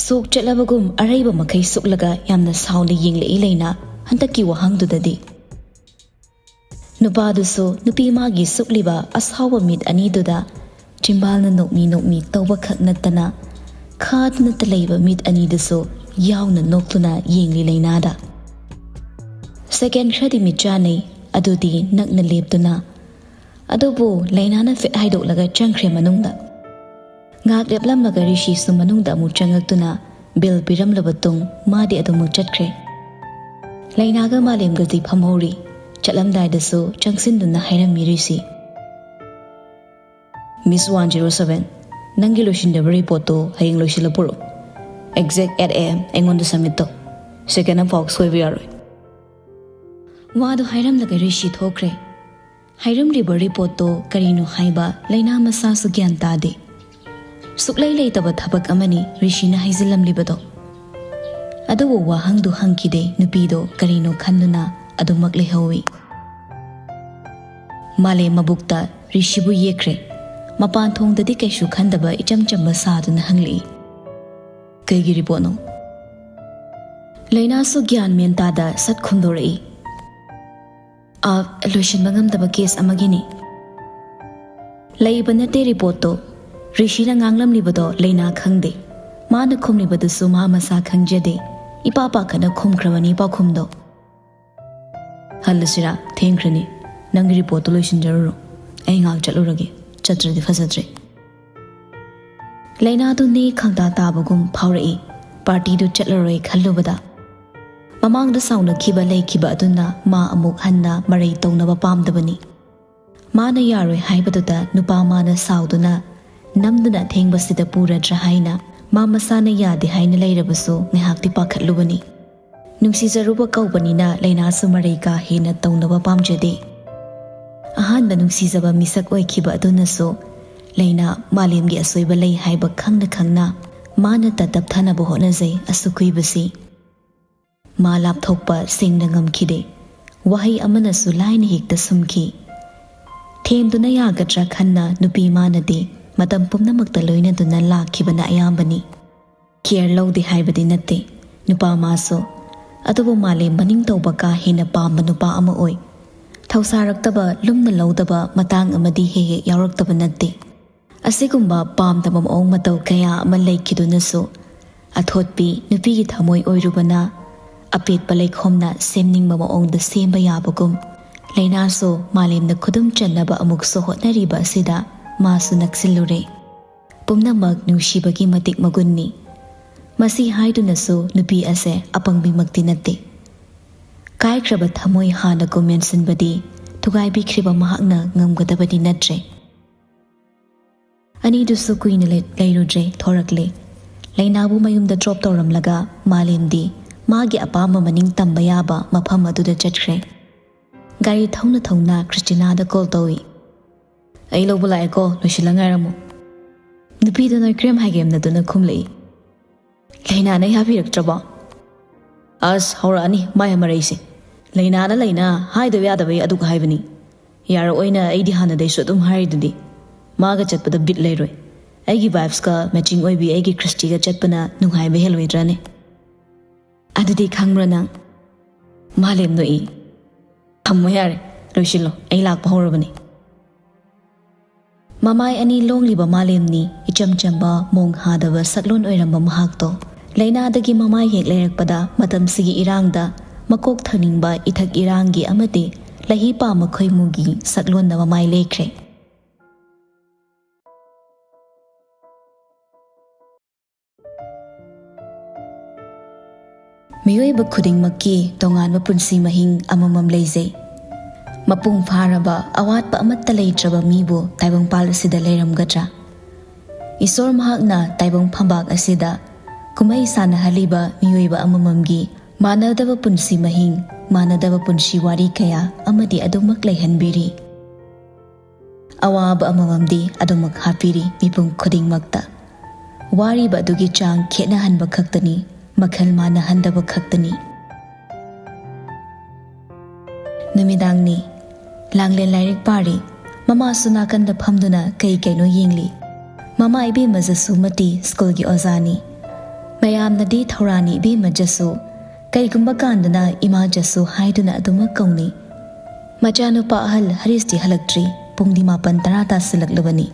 ꯁꯣꯛ ꯆꯠꯂꯕꯒꯨꯝ ꯑꯔꯩꯕ ꯃꯈꯩ ꯁꯨꯛꯂꯒ ꯌꯥꯝꯅ ꯁꯥꯎꯅ ꯌꯦꯡꯂꯛꯏ ꯂꯩꯅꯥ꯫ ꯍꯟꯗꯛꯀꯤ ꯋꯥꯍꯪꯗꯨꯗꯗꯤ ꯅꯨꯄꯥꯗꯨꯁꯨ ꯅꯨꯄꯤ ꯃꯥꯒꯤ ꯁꯨꯛꯂꯤꯕ ꯑꯁꯥꯎꯕ ꯃꯤꯠ ꯑꯅꯤꯗꯨꯗ ꯆꯤꯝꯕꯥꯜꯅ ꯅꯣꯛꯃꯤ ꯅꯣꯛꯃꯤ ꯇꯧꯕꯈꯛ ꯅꯠꯇꯅ ꯈꯥꯗꯅꯇ ꯂꯩꯕ ꯃꯤꯠ ꯑꯅꯤꯗꯨꯁꯨ ꯌꯥꯎꯅ ꯅꯣꯛꯇꯨꯅ ꯌꯦꯡꯂꯤ ꯂꯩꯅꯥꯗ꯫ ꯁꯦꯀꯦꯟ ꯈꯔꯗꯤ ꯃꯤꯠ ꯆꯥꯟꯅꯩ, ꯑꯗꯨꯗꯤ ꯅꯛꯅ ꯂꯦꯞꯇꯨꯅ꯫ ꯑꯗꯨꯕꯨ ꯂꯩꯅꯥꯅ ꯐꯤꯠ ꯍꯥꯏꯗꯣꯛꯂꯒ ꯆꯪꯈ꯭ꯔꯦ ꯃꯅꯨꯡꯗ꯫ ꯉꯥꯏꯍꯥꯛ ꯂꯦꯞꯂꯝꯂꯒ ꯔꯤꯁꯤꯁꯨ ꯃꯅꯨꯡꯗ ꯑꯃꯨꯛ ꯆꯪꯉꯛꯇꯨꯅ ꯕꯤꯜ ꯄꯤꯔꯝꯂꯕ ꯇꯨꯡ ꯃꯥꯗꯤ ꯑꯗꯨꯃꯛ ꯆꯠꯈ꯭ꯔꯦ꯫ ꯂꯩꯅꯥꯒ ꯃꯥꯂꯦꯝꯒꯗꯤ ꯐꯝꯍꯧꯔꯤ꯫ ꯆꯠꯂꯝꯗꯥꯏꯗꯁꯨ ꯆꯪꯁꯤꯟꯗꯨꯅ ꯍꯥꯏꯔꯝꯃꯤ ꯔꯤꯁꯤ꯫ "ꯃꯤꯁ ꯋꯥꯟ ꯖꯤꯔꯣ ꯁꯚꯦꯟ, ꯅꯪꯒꯤ ꯂꯣꯏꯁꯤꯟꯗꯕ ꯔꯤꯄꯣꯔꯠꯇꯣ ꯍꯌꯦꯡ ꯂꯣꯏꯁꯤꯜꯂ ꯄꯨꯔꯛꯑꯣ꯫ ꯑꯦꯛꯖꯦꯛ ꯑꯦꯠ ꯑꯦ ꯑꯦꯝ ꯑꯩꯉꯣꯟꯗ ꯁꯕꯃꯤꯠ ꯇꯧ꯫ ꯁꯦꯀꯦꯟ ꯑꯃꯐꯥꯎ ꯁꯣꯏꯕ ꯌꯥꯔꯣꯏ꯫" ꯋꯥꯗꯨ ꯍꯥꯏꯔꯝꯂꯒ ꯔꯤꯁꯤ ꯊꯣꯛꯈ꯭ꯔꯦ꯫ ꯍꯥꯏꯔꯝꯂꯤꯕ ꯔꯤꯄꯣꯔꯠꯇꯣ ꯀꯔꯤꯅꯣ ꯍꯥꯏꯕ ꯂꯩꯅꯥ ꯃꯁꯥꯁꯨ ꯒ꯭ꯌꯥꯟ ꯇꯥꯗꯦ꯫ ꯁꯨꯛꯂꯩ ꯂꯩꯇꯕ ꯊꯕꯛ ꯑꯃꯅꯤ ꯔꯤꯁꯤꯅ ꯍꯥꯏꯖꯤꯜꯂꯝꯂꯤꯕꯗꯣ꯫ ꯑꯗꯨꯕꯨ ꯋꯥꯍꯪꯗꯨ ꯍꯪꯈꯤꯗꯦ ꯅꯨꯄꯤꯗꯣ ꯀꯔꯤꯅꯣ ꯈꯟꯗꯨꯅ ꯑꯗꯨꯃꯛ ꯂꯩꯍꯧꯏ꯫ ꯃꯥꯂꯦꯝ ꯃꯕꯨꯛꯇ ꯔꯤꯁꯤꯕꯨ ꯌꯦꯛꯈ꯭ꯔꯦ꯫ ꯃꯄꯥꯟ ꯊꯣꯡꯗꯗꯤ ꯀꯩꯁꯨ ꯈꯟꯗꯕ ꯏꯆꯝ ꯆꯝꯕ ꯁꯥꯗꯨꯅ ꯍꯪꯂꯛꯏ꯫ ꯀꯩꯒꯤ ꯔꯤꯄꯣꯔꯠꯅꯣ? ꯂꯩꯅꯥꯁꯨ ꯒ꯭ꯌꯥꯟ ꯃꯦꯟ ꯇꯥꯗ ꯁꯠ ꯈꯨꯝꯗꯣꯔꯛꯏ꯫ "ꯑ, ꯂꯣꯏꯁꯤꯟꯕ ꯉꯝꯗꯕ ꯀꯦꯁ ꯑꯃꯒꯤꯅꯤ꯫ ꯂꯩꯕ ꯅꯠꯇꯦ ꯔꯤꯄꯣꯔꯠꯇꯣ꯫ ꯔꯤꯁꯤꯅ ꯉꯥꯡꯂꯝꯂꯤꯕꯗꯣ ꯂꯩꯅꯥ ꯈꯪꯗꯦ꯫ ꯃꯥꯅ ꯈꯨꯝꯂꯤꯕꯗꯨꯁꯨ ꯃꯥ ꯃꯁꯥ ꯈꯪꯖꯗꯦ꯫ ꯏꯄꯥ ꯄꯥꯈꯠꯅ ꯈꯨꯝꯈ꯭ꯔꯕꯅꯤ ꯄꯥꯎꯈꯨꯝꯗꯣ꯫" "ꯍꯜꯂꯁꯤꯔꯥ? ꯊꯦꯡꯈ꯭ꯔꯅꯤ꯫ ꯅꯪꯒꯤ ꯔꯤꯄꯣꯔꯠꯇꯨ ꯂꯣꯏꯁꯤꯟꯖꯔꯨꯔꯣ꯫ ꯑꯩ ꯉꯥꯏꯍꯥꯛ ꯆꯠꯂꯨꯔꯒꯦ꯫ ꯆꯠꯇ꯭ꯔꯗꯤ ꯐꯖꯗ꯭ꯔꯦ꯫" ꯂꯩꯅꯥꯗꯨ ꯅꯦ ꯈꯪꯇꯥ ꯇꯥꯕꯒꯨꯝ ꯐꯥꯎꯔꯛꯏ꯫ ꯄꯥꯔꯇꯤꯗꯨ ꯆꯠꯂꯔꯣꯏ ꯈꯜꯂꯨꯕꯗ꯫ ꯃꯃꯥꯡꯗ ꯁꯥꯎꯅꯈꯤꯕ ꯂꯩꯈꯤꯕ ꯑꯗꯨꯅ ꯃꯥ ꯑꯃꯨꯛ ꯍꯟꯅ ꯃꯔꯩ ꯇꯧꯅꯕ ꯄꯥꯝꯗꯕꯅꯤ꯫ ꯃꯥꯅ ꯌꯥꯔꯣꯏ ꯍꯥꯏꯕꯗꯨꯗ ꯅꯨꯄꯥ ꯃꯥꯅ ꯁꯥꯎꯗꯨꯅ ꯅꯝꯗꯨꯅ ꯑꯊꯦꯡꯕꯁꯤꯗ ꯄꯨꯔꯗ꯭ꯔꯥ ꯍꯥꯏꯅ ꯃꯥ ꯃꯁꯥꯅ ꯌꯥꯗꯦ ꯍꯥꯏꯅ ꯂꯩꯔꯕꯁꯨ ꯉꯥꯏꯍꯥꯛꯇꯤ ꯄꯥꯈꯠꯂꯨꯕꯅꯤ꯫ ꯅꯨꯡꯁꯤꯖꯔꯨꯕ ꯀꯧꯕꯅꯤꯅ ꯂꯩꯅꯥꯁꯨ ꯃꯔꯩ ꯀꯥ ꯍꯦꯟꯅ ꯇꯧꯅꯕ ꯄꯥꯝꯖꯗꯦ꯫ ꯑꯍꯥꯟꯕ ꯅꯨꯡꯁꯤꯖꯕ ꯃꯤꯁꯛ ꯑꯣꯏꯈꯤꯕ ꯑꯗꯨꯅꯁꯨ ꯂꯩꯅꯥ ꯃꯥꯂꯦꯝꯒꯤ ꯑꯁꯣꯏꯕ ꯂꯩ ꯍꯥꯏꯕ ꯈꯪꯅ ꯈꯪꯅ ꯃꯥꯅ ꯇꯠꯇꯞꯊꯅꯕ ꯍꯣꯠꯅꯖꯩ꯫ ꯑꯁꯨꯛ ꯀꯨꯏꯕꯁꯤ ꯃꯥ ꯂꯥꯞꯊꯣꯛꯄ ꯁꯦꯡꯅ ꯉꯝꯈꯤꯗꯦ꯫ ꯋꯥꯍꯩ ꯑꯃꯅꯁꯨ ꯂꯥꯏꯅ ꯍꯦꯛꯇ ꯁꯨꯝꯈꯤ꯫ ꯊꯦꯝꯗꯨꯅ ꯌꯥꯒꯗ꯭ꯔꯥ ꯈꯟꯅ ꯅꯨꯄꯤ ꯃꯥꯅꯗꯤ ꯃꯇꯝ ꯄꯨꯝꯅꯃꯛꯇ ꯂꯣꯏꯅꯗꯨꯅ ꯂꯥꯛꯈꯤꯕꯅ ꯑꯌꯥꯝꯕꯅꯤ꯫ ꯀꯦꯌꯔ ꯂꯧꯗꯦ ꯍꯥꯏꯕꯗꯤ ꯅꯠꯇꯦ ꯅꯨꯄꯥ ꯃꯥꯁꯨ, ꯑꯗꯨꯕꯨ ꯃꯥꯂꯦꯝ ꯃꯅꯤꯡ ꯇꯧꯕ ꯀꯥ ꯍꯦꯟꯅ ꯄꯥꯝꯕ ꯅꯨꯄꯥ ꯑꯃ ꯑꯣꯏ꯫ ꯊꯧꯁꯥꯔꯛꯇꯕ, ꯂꯨꯝꯅ ꯂꯧꯗꯕ ꯃꯇꯥꯡ ꯑꯃꯗꯤ ꯍꯦꯛ ꯍꯦꯛ ꯌꯥꯎꯔꯛꯇꯕ ꯅꯠꯇꯦ꯫ ꯑꯁꯤꯒꯨꯝꯕ ꯄꯥꯝꯗꯕ ꯃꯑꯣꯡ ꯃꯇꯧ ꯀꯌꯥ ꯑꯃ ꯂꯩꯈꯤꯗꯨꯅꯁꯨ, ꯑꯊꯣꯠꯄꯤ ꯅꯨꯄꯤꯒꯤ ꯊꯃꯣꯏ ꯑꯣꯏꯔꯨꯕꯅ ꯑꯄꯦꯠꯄ ꯂꯩꯈꯣꯝꯅ ꯁꯦꯝꯅꯤꯡꯕ ꯃꯑꯣꯡꯗ ꯁꯦꯝꯕ ꯌꯥꯕꯒꯨꯝ, ꯂꯩꯅꯥꯁꯨ ꯃꯥꯂꯦꯝꯅ ꯈꯨꯗꯨꯝ ꯆꯟꯅꯕ ꯑꯃꯨꯛꯁꯨ ꯍꯣꯠꯅꯔꯤꯕ ꯑꯁꯤꯗ ꯃꯥꯁꯨ ꯅꯛꯁꯤꯜꯂꯨꯔꯦ꯫ ꯄꯨꯝꯅꯃꯛ ꯅꯨꯡꯁꯤꯕꯒꯤ ꯃꯇꯤꯛ ꯃꯒꯨꯟꯅꯤ꯫ ꯃꯁꯤ ꯍꯥꯏꯗꯨꯅꯁꯨ ꯅꯨꯄꯤ ꯑꯁꯦ ꯑꯄꯪꯕꯤꯃꯛꯇꯤ ꯅꯠꯇꯦ꯫ ꯀꯥꯏꯈ꯭ꯔꯕ ꯊꯃꯣꯏ ꯍꯥꯟꯅꯒꯨꯝ ꯃꯦꯟꯁꯤꯟꯕꯗꯤ ꯊꯨꯒꯥꯏꯕꯤꯈ꯭ꯔꯤꯕ ꯃꯍꯥꯛꯅ ꯉꯝꯒꯗꯕꯗꯤ ꯅꯠꯇ꯭ꯔꯦ꯫ ꯑꯅꯤꯗꯨꯁꯨ ꯀꯨꯏꯅ ꯂꯩ-, ꯂꯩꯔꯨꯗ꯭ꯔꯦ, ꯊꯣꯔꯛꯂꯦ꯫ ꯂꯩꯅꯥꯕꯨ ꯃꯌꯨꯝꯗ ꯗ꯭ꯔꯣꯞ ꯇꯧꯔꯝꯂꯒ ꯃꯥꯂꯦꯝꯗꯤ ꯃꯥꯒꯤ ꯑꯄꯥꯝꯕ ꯃꯅꯤꯡ ꯇꯝꯕ ꯌꯥꯕ ꯃꯐꯝ ꯑꯗꯨꯗ ꯆꯠꯈ꯭ꯔꯦ꯫ ꯒꯥꯔꯤ ꯊꯧꯅ ꯊꯧꯅ ꯀ꯭ꯔꯤꯁꯇꯤꯅꯥꯗ ꯀꯣꯜ ꯇꯧꯏ꯫ "ꯑꯩ ꯂꯧꯕ ꯂꯥꯛꯑꯦꯀꯣ, ꯂꯣꯏꯁꯤꯜꯂ ꯉꯥꯏꯔꯝꯃꯨ꯫" ꯅꯨꯄꯤꯗꯨꯅ ꯀ꯭ꯔꯦꯝ ꯍꯥꯏꯒꯦꯝꯅꯗꯨꯅ ꯈꯨꯝꯂꯛꯏ꯫ "ꯂꯩꯅꯥꯅ ꯌꯥꯕꯤꯔꯛꯇ꯭ꯔꯕꯣ?" "ꯑꯁ, ꯍꯧꯔꯛꯑꯅꯤ ꯃꯥꯏ ꯃꯔꯩꯁꯦ꯫ ꯂꯩꯅꯥꯅ ꯂꯩꯅꯥ ꯍꯥꯏꯗꯕ ꯌꯥꯗꯕꯩ ꯑꯗꯨꯛ ꯍꯥꯏꯕꯅꯤ꯫ ꯌꯥꯔꯛꯑꯣꯏꯅ ꯑꯩꯗꯤ ꯍꯥꯟꯅꯗꯩꯁꯨ ꯑꯗꯨꯝ ꯍꯥꯏꯔꯤꯗꯨꯗꯤ꯫ ꯃꯥꯒ ꯆꯠꯄꯗ ꯕꯤꯠ ꯂꯩꯔꯣꯏ꯫ ꯑꯩꯒꯤ vibesꯀ matching ꯑꯣꯏꯕꯤ ꯑꯩꯒꯤ Christyꯒ ꯆꯠꯄꯅ ꯅꯨꯡꯉꯥꯏꯕ ꯍꯦꯜꯂꯣꯏꯗ꯭ꯔꯅꯦ? ꯑꯗꯨꯗꯤ ꯈꯪꯕ꯭ꯔꯥ ꯅꯪ? ꯃꯥꯂꯦꯝ ꯅꯣꯛꯏ꯫ ꯊꯝꯃꯣ ꯌꯥꯔꯦ, ꯂꯣꯏꯁꯤꯜꯂꯣ, ꯑꯩ ꯂꯥꯛꯄ ꯍꯧꯔꯕꯅꯤ꯫ ꯃꯃꯥꯏ ꯑꯅꯤ ꯂꯣꯡꯂꯤꯕ ꯃꯥꯂꯦꯝꯅꯤ, ꯏꯆꯝ ꯆꯝꯕ, ꯃꯣꯡ ꯍꯥꯗꯕ ꯁꯛꯂꯣꯟ ꯑꯣꯏꯔꯝꯕ ꯃꯍꯥꯛꯇꯣ꯫ ꯂꯥꯏꯅꯥꯗꯒꯤ ꯃꯃꯥꯏ ꯍꯦꯛ ꯂꯩꯔꯛꯄꯗ, ꯃꯇꯝꯁꯤꯒꯤ ꯏꯔꯥꯡꯗ ꯃꯀꯣꯛ ꯊꯪꯅꯤꯡꯕ, ꯏꯊꯛ ꯏꯔꯥꯡꯒꯤ ꯑꯃꯗꯤ ꯂꯍꯤ ꯄꯥꯝꯕ ꯈꯣꯏꯃꯨꯒꯤ ꯁꯛꯂꯣꯟꯅ ꯃꯃꯥꯏ ꯂꯩꯈ꯭ꯔꯦ꯫ ꯃꯤꯑꯣꯏꯕ ꯈꯨꯗꯤꯡꯃꯛꯀꯤ ꯇꯣꯉꯥꯟꯕ ꯄꯨꯟꯁꯤ ꯃꯍꯤꯡ ꯑꯃꯃꯝ ꯂꯩꯖꯩ꯫ ꯃꯄꯨꯡ ꯐꯥꯔꯕ, ꯑꯋꯥꯠꯄ ꯑꯃꯠꯇ ꯂꯩꯇ꯭ꯔꯕ ꯃꯤꯕꯨ ꯇꯥꯏꯕꯪꯄꯥꯜ ꯑꯁꯤꯗ ꯂꯩꯔꯝꯒꯗ꯭ꯔꯥ? ꯏꯁꯣꯔ ꯃꯍꯥꯛꯅ ꯇꯥꯏꯕꯪ ꯐꯝꯕꯥꯛ ꯑꯁꯤꯗ ꯀꯨꯝꯍꯩ ꯁꯥꯟꯅꯍꯜꯂꯤꯕ ꯃꯤꯑꯣꯏꯕ ꯑꯃꯃꯝꯒꯤ ꯃꯥꯟꯅꯗꯕ ꯄꯨꯟꯁꯤ ꯃꯍꯤꯡ, ꯃꯥꯟꯅꯗꯕ ꯄꯨꯟꯁꯤ ꯋꯥꯔꯤ ꯀꯌꯥ ꯑꯃꯗꯤ ꯑꯗꯨꯃꯛ ꯂꯩꯍꯟꯕꯤꯔꯤ꯫ ꯑꯋꯥꯕ ꯑꯃꯃꯝꯗꯤ ꯑꯗꯨꯃꯛ ꯍꯥꯞꯄꯤꯔꯤ ꯃꯤꯄꯨꯝ ꯈꯨꯗꯤꯡꯃꯛꯇ꯫ ꯋꯥꯔꯤꯕ ꯑꯗꯨꯒꯤ ꯆꯥꯡ ꯈꯦꯠꯅꯍꯟꯕ ꯈꯛꯇꯅꯤ, ꯃꯈꯜ ꯃꯥꯟꯅꯍꯟꯗꯕ ꯈꯛꯇꯅꯤ꯫ ꯅꯨꯃꯤꯗꯥꯡꯅꯤ꯫ ꯂꯥꯡꯂꯦꯟ ꯂꯥꯏꯔꯤꯛ ꯄꯥꯔꯤ꯫ ꯃꯃꯥꯁꯨ ꯅꯥꯀꯟꯗ ꯐꯝꯗꯨꯅ ꯀꯩ ꯀꯩꯅꯣ ꯌꯦꯡꯂꯤ꯫ ꯃꯃꯥ ꯏꯕꯦꯝꯃ ꯖꯁꯨꯃꯇꯤ ꯁ꯭ꯀꯨꯜꯒꯤ ꯑꯣꯖꯥꯅꯤ꯫ ꯃꯌꯥꯝꯅꯗꯤ ꯊꯧꯔꯥꯅꯤ ꯏꯕꯦꯝꯃ ꯖꯁꯨ, ꯀꯩꯒꯨꯝꯕ ꯀꯥꯟꯗꯅ ꯏꯃꯥ ꯖꯁꯨ ꯍꯥꯏꯗꯨꯅ ꯑꯗꯨꯃꯛ ꯀꯧꯅꯩ꯫ ꯃꯆꯥꯅꯨꯄꯥ ꯑꯍꯜ ꯍꯔꯤꯁꯇꯤ ꯍꯜꯂꯛꯇ꯭ꯔꯤ꯫ ꯄꯨꯡꯗꯤ ꯃꯥꯄꯟ ꯇꯔꯥ ꯇꯥꯁꯤꯜꯂꯛꯂꯕꯅꯤ꯫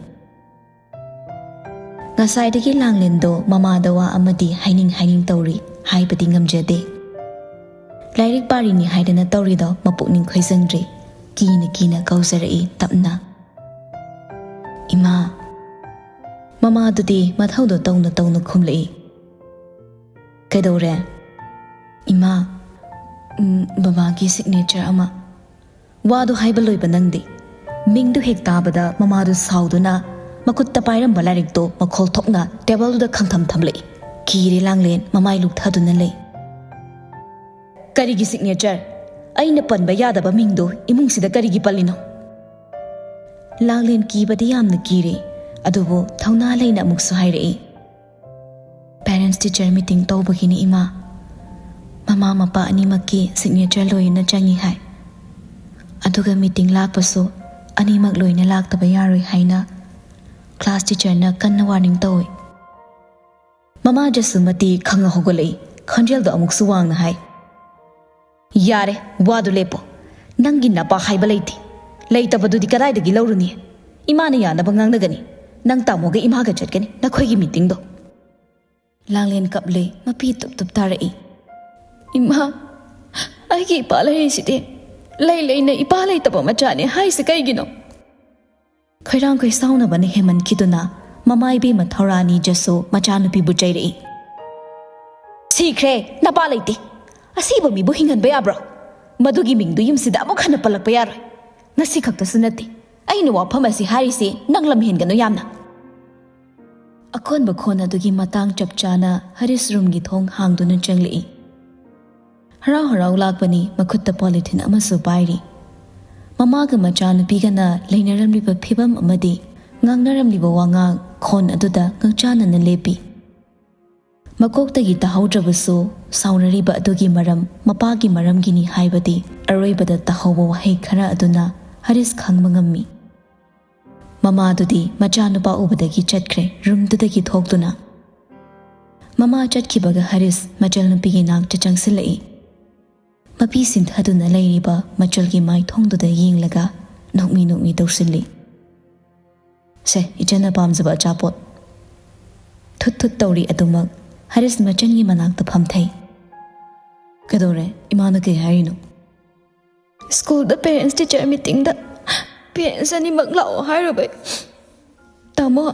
ꯉꯁꯥꯏꯗꯒꯤ ꯂꯥꯡꯂꯦꯟꯗꯣ ꯃꯃꯥꯗ ꯋꯥ ꯑꯃꯗꯤ ꯍꯥꯏꯅꯤꯡ ꯍꯥꯏꯅꯤꯡ ꯇꯧꯔꯤ, ꯍꯥꯏꯕꯗꯤ ꯉꯝꯖꯗꯦ꯫ ꯂꯥꯏꯔꯤꯛ ꯄꯥꯔꯤꯅꯤ ꯍꯥꯏꯗꯅ ꯇꯧꯔꯤꯗꯣ ꯃꯄꯨꯛꯅꯤꯡ ꯈꯣꯏꯖꯪꯗ꯭ꯔꯤ꯫ ꯀꯤꯅ ꯀꯤꯅ ꯀꯧꯖꯔꯛꯏ ꯇꯞꯅ, "ꯏꯃꯥ!" ꯃꯃꯥꯗꯨꯗꯤ ꯃꯊꯧꯗꯣ ꯇꯧꯅ ꯇꯧꯅ ꯈꯨꯝꯂꯛꯏ꯫ "ꯀꯩꯗꯧꯔꯦ?" "ꯏꯃꯥ, ꯎꯝ, ꯕꯕꯥꯒꯤ signature ꯑꯃ꯫" ꯋꯥꯗꯨ ꯍꯥꯏꯕ ꯂꯣꯏꯕ ꯅꯪꯗꯦ꯫ ꯃꯤꯡꯗꯨ ꯍꯦꯛ ꯇꯥꯕꯗ ꯃꯃꯥꯗꯨ ꯁꯥꯎꯗꯨꯅ ꯃꯈꯨꯠꯇ ꯄꯥꯏꯔꯝꯕ ꯂꯥꯏꯔꯤꯛꯇꯨ ꯃꯈꯣꯜ ꯊꯣꯛꯅ ꯇꯦꯕꯜꯗꯨꯗ ꯈꯪꯊꯝ ꯊꯝꯂꯛꯏ꯫ ꯀꯤꯔꯦ ꯂꯥꯡꯂꯦꯟ ꯃꯃꯥꯏ ꯂꯨꯛꯊꯗꯨꯅ ꯂꯩ꯫ "ꯀꯔꯤꯒꯤ signature? ꯑꯩꯅ ꯄꯟꯕ ꯌꯥꯗꯕ ꯃꯤꯡꯗꯨ ꯏꯃꯨꯡꯁꯤꯗ ꯀꯔꯤꯒꯤ ꯄꯜꯂꯤꯅꯣ?" ꯂꯥꯡꯂꯦꯟ ꯀꯤꯕꯗꯤ ꯌꯥꯝꯅ ꯀꯤꯔꯦ, ꯑꯗꯨꯕꯨ ꯊꯧꯅꯥ ꯂꯩꯅ ꯑꯃꯨꯛꯁꯨ ꯍꯥꯏꯔꯛꯏ꯫ "Parents teacher meeting ꯇꯧꯕꯒꯤꯅꯤ, ꯏꯃꯥ꯫ ꯃꯃꯥ ꯃꯄꯥ ꯑꯅꯤꯃꯛꯀꯤ signature ꯂꯣꯏꯅ ꯆꯪꯏ ꯍꯥꯏ꯫ ꯑꯗꯨꯒ meeting ꯂꯥꯛꯄꯁꯨ ꯑꯅꯤꯃꯛ ꯂꯣꯏꯅ ꯂꯥꯛꯇꯕ ꯌꯥꯔꯣꯏ ꯍꯥꯏꯅ ꯀ꯭ꯂꯥꯁ ꯇꯤꯆꯔꯅ ꯀꯟꯅ ꯋꯥꯔꯅꯤꯡ ꯇꯧꯏ꯫ ꯃꯃꯥ ꯖꯁꯨꯃꯇꯤ ꯈꯪꯉ ꯍꯧꯒꯠꯂꯛꯏ꯫ ꯈꯣꯟꯖꯦꯜꯗꯣ ꯑꯃꯨꯛꯁꯨ ꯋꯥꯡꯅ ꯍꯥꯏ, "ꯌꯥꯔꯦ, ꯋꯥꯗꯨ ꯂꯦꯞꯄꯣ꯫ ꯅꯪꯒꯤ ꯅꯄꯥ ꯍꯥꯏꯕ ꯂꯩꯇꯦ꯫ ꯂꯩꯇꯕꯗꯨꯗꯤ ꯀꯗꯥꯏꯗꯒꯤ ꯂꯧꯔꯨꯅꯤ? ꯏꯃꯥꯅ ꯌꯥꯅꯕ ꯉꯥꯡꯅꯒꯅꯤ꯫ ꯅꯪ ꯇꯥꯃꯣꯒ ꯏꯃꯥꯒ ꯆꯠꯀꯅꯤ, ꯅꯈꯣꯏꯒꯤ ꯃꯤꯇꯤꯡꯗꯣ꯫" ꯂꯥꯡꯂꯦꯟ ꯀꯞꯂꯦ, ꯃꯄꯤ ꯇꯨꯞ ꯇꯨꯞ ꯇꯥꯔꯛꯏ꯫ "ꯏꯃꯥ, ꯑꯩꯒꯤ ꯏꯄꯥ ꯂꯩꯔꯤꯁꯤꯗꯤ꯫ ꯂꯩ ꯂꯩꯅ ꯏꯄꯥ ꯂꯩꯇꯕ ꯃꯆꯥꯅꯦ ꯍꯥꯏꯁꯤ ꯀꯩꯒꯤꯅꯣ?" ꯈꯣꯏꯔꯥꯡ ꯈꯣꯏꯁꯥꯎꯅꯕꯅ ꯍꯦꯟꯃꯟꯈꯤꯗꯨꯅ ꯃꯃꯥ ꯏꯕꯦꯝꯃ ꯊꯧꯔꯥꯅꯤ ꯖꯁꯨ ꯃꯆꯥꯅꯨꯄꯤꯕꯨ ꯆꯩꯔꯛꯏ꯫ "ꯁꯤꯈ꯭ꯔꯦ, ꯅꯄꯥ ꯂꯩꯇꯦ꯫ ꯑꯁꯤꯕ ꯃꯤꯕꯨ ꯍꯤꯡꯍꯟꯕ ꯌꯥꯕ꯭ꯔꯣ? ꯃꯗꯨꯒꯤ ꯃꯤꯡꯗꯨ ꯌꯨꯝꯁꯤꯗ ꯑꯃꯨꯛ ꯍꯟꯅ ꯄꯜꯂꯛꯄ ꯌꯥꯔꯣꯏ꯫ ꯉꯁꯤ ꯈꯛꯇꯁꯨ ꯅꯠꯇꯦ꯫ ꯑꯩꯅ ꯋꯥꯐꯝ ꯑꯁꯤ ꯍꯥꯏꯔꯤꯁꯤ ꯅꯪ ꯂꯝ ꯍꯦꯟꯒꯅꯨ ꯌꯥꯝꯅ꯫" ꯑꯀꯣꯟꯕ ꯈꯣꯟ ꯑꯗꯨꯒꯤ ꯃꯇꯥꯡ ꯆꯞ ꯆꯥꯅ ꯍꯔꯤꯁ ꯔꯨꯝꯒꯤ ꯊꯣꯡ ꯍꯥꯡꯗꯨꯅ ꯆꯪꯂꯛꯏ꯫ ꯍꯔꯥꯎ ꯍꯔꯥꯎ ꯂꯥꯛꯄꯅꯤ, ꯃꯈꯨꯠꯇ ꯄꯣꯂꯤꯊꯤꯟ ꯑꯃꯁꯨ ꯄꯥꯏꯔꯤ꯫ ꯃꯃꯥꯒ ꯃꯆꯥꯅꯨꯄꯤꯒꯅ ꯂꯩꯅꯔꯝꯂꯤꯕ ꯐꯤꯕꯝ ꯑꯃꯗꯤ ꯉꯥꯡꯅꯔꯝꯂꯤꯕ ꯋꯥꯉꯥꯡ ꯈꯣꯟ ꯑꯗꯨꯗ ꯉꯛꯆꯥꯟꯅꯅ ꯂꯦꯞꯄꯤ꯫ ꯃꯀꯣꯛꯇꯒꯤ ꯇꯥꯍꯧꯗ꯭ꯔꯕꯁꯨ, ꯁꯥꯎꯅꯔꯤꯕ ꯑꯗꯨꯒꯤ ꯃꯔꯝ ꯃꯄꯥꯒꯤ ꯃꯔꯝꯒꯤꯅꯤ ꯍꯥꯏꯕꯗꯤ ꯑꯔꯣꯏꯕꯗ ꯇꯥꯍꯧꯕ ꯋꯥꯍꯩ ꯈꯔ ꯑꯗꯨꯅ ꯍꯔꯤꯁ ꯈꯪꯕ ꯉꯝꯃꯤ꯫ ꯃꯃꯥꯗꯨꯗꯤ ꯃꯆꯥꯅꯨꯄꯥ ꯎꯕꯗꯒꯤ ꯆꯠꯈ꯭ꯔꯦ, ꯔꯨꯝꯗꯨꯗꯒꯤ ꯊꯣꯛꯇꯨꯅ꯫ ꯃꯃꯥ ꯆꯠꯈꯤꯕꯒ ꯍꯔꯤꯁ ꯃꯆꯜꯅꯨꯄꯤꯒꯤ ꯅꯥꯛꯇ ꯆꯪꯁꯤꯜꯂꯛꯏ꯫ ꯃꯄꯤ ꯁꯤꯟꯊꯗꯨꯅ ꯂꯩꯔꯤꯕ ꯃꯆꯜꯒꯤ ꯃꯥꯏꯊꯣꯡꯗꯨꯗ ꯌꯦꯡꯂꯒ ꯅꯣꯛꯃꯤ ꯅꯣꯛꯃꯤ ꯇꯧꯁꯤꯜꯂꯤ꯫ "ꯁꯦ, ꯏꯆꯟꯅ ꯄꯥꯝꯖꯕ ꯑꯆꯥꯄꯣꯠ꯫" ꯊꯨꯠ ꯊꯨꯠ ꯇꯧꯔꯤ ꯑꯗꯨꯃꯛ ꯍꯔꯤꯁ ꯃꯆꯟꯒꯤ ꯃꯅꯥꯛꯇ ꯐꯝꯊꯩ꯫ "ꯀꯩꯗꯧꯔꯦ? ꯏꯃꯥꯅ ꯀꯩ ꯍꯥꯏꯔꯤꯅꯣ?" "ꯁ꯭ꯀꯨꯜꯗ ꯄꯦꯔꯦꯟꯁ ꯇꯤꯆꯔ ꯃꯤꯇꯤꯡꯗ ꯄꯦꯔꯦꯟꯁ ꯑꯅꯤꯃꯛ ꯂꯥꯛꯑꯣ ꯍꯥꯏꯔꯨꯕꯩ꯫ ꯇꯥꯃꯣ,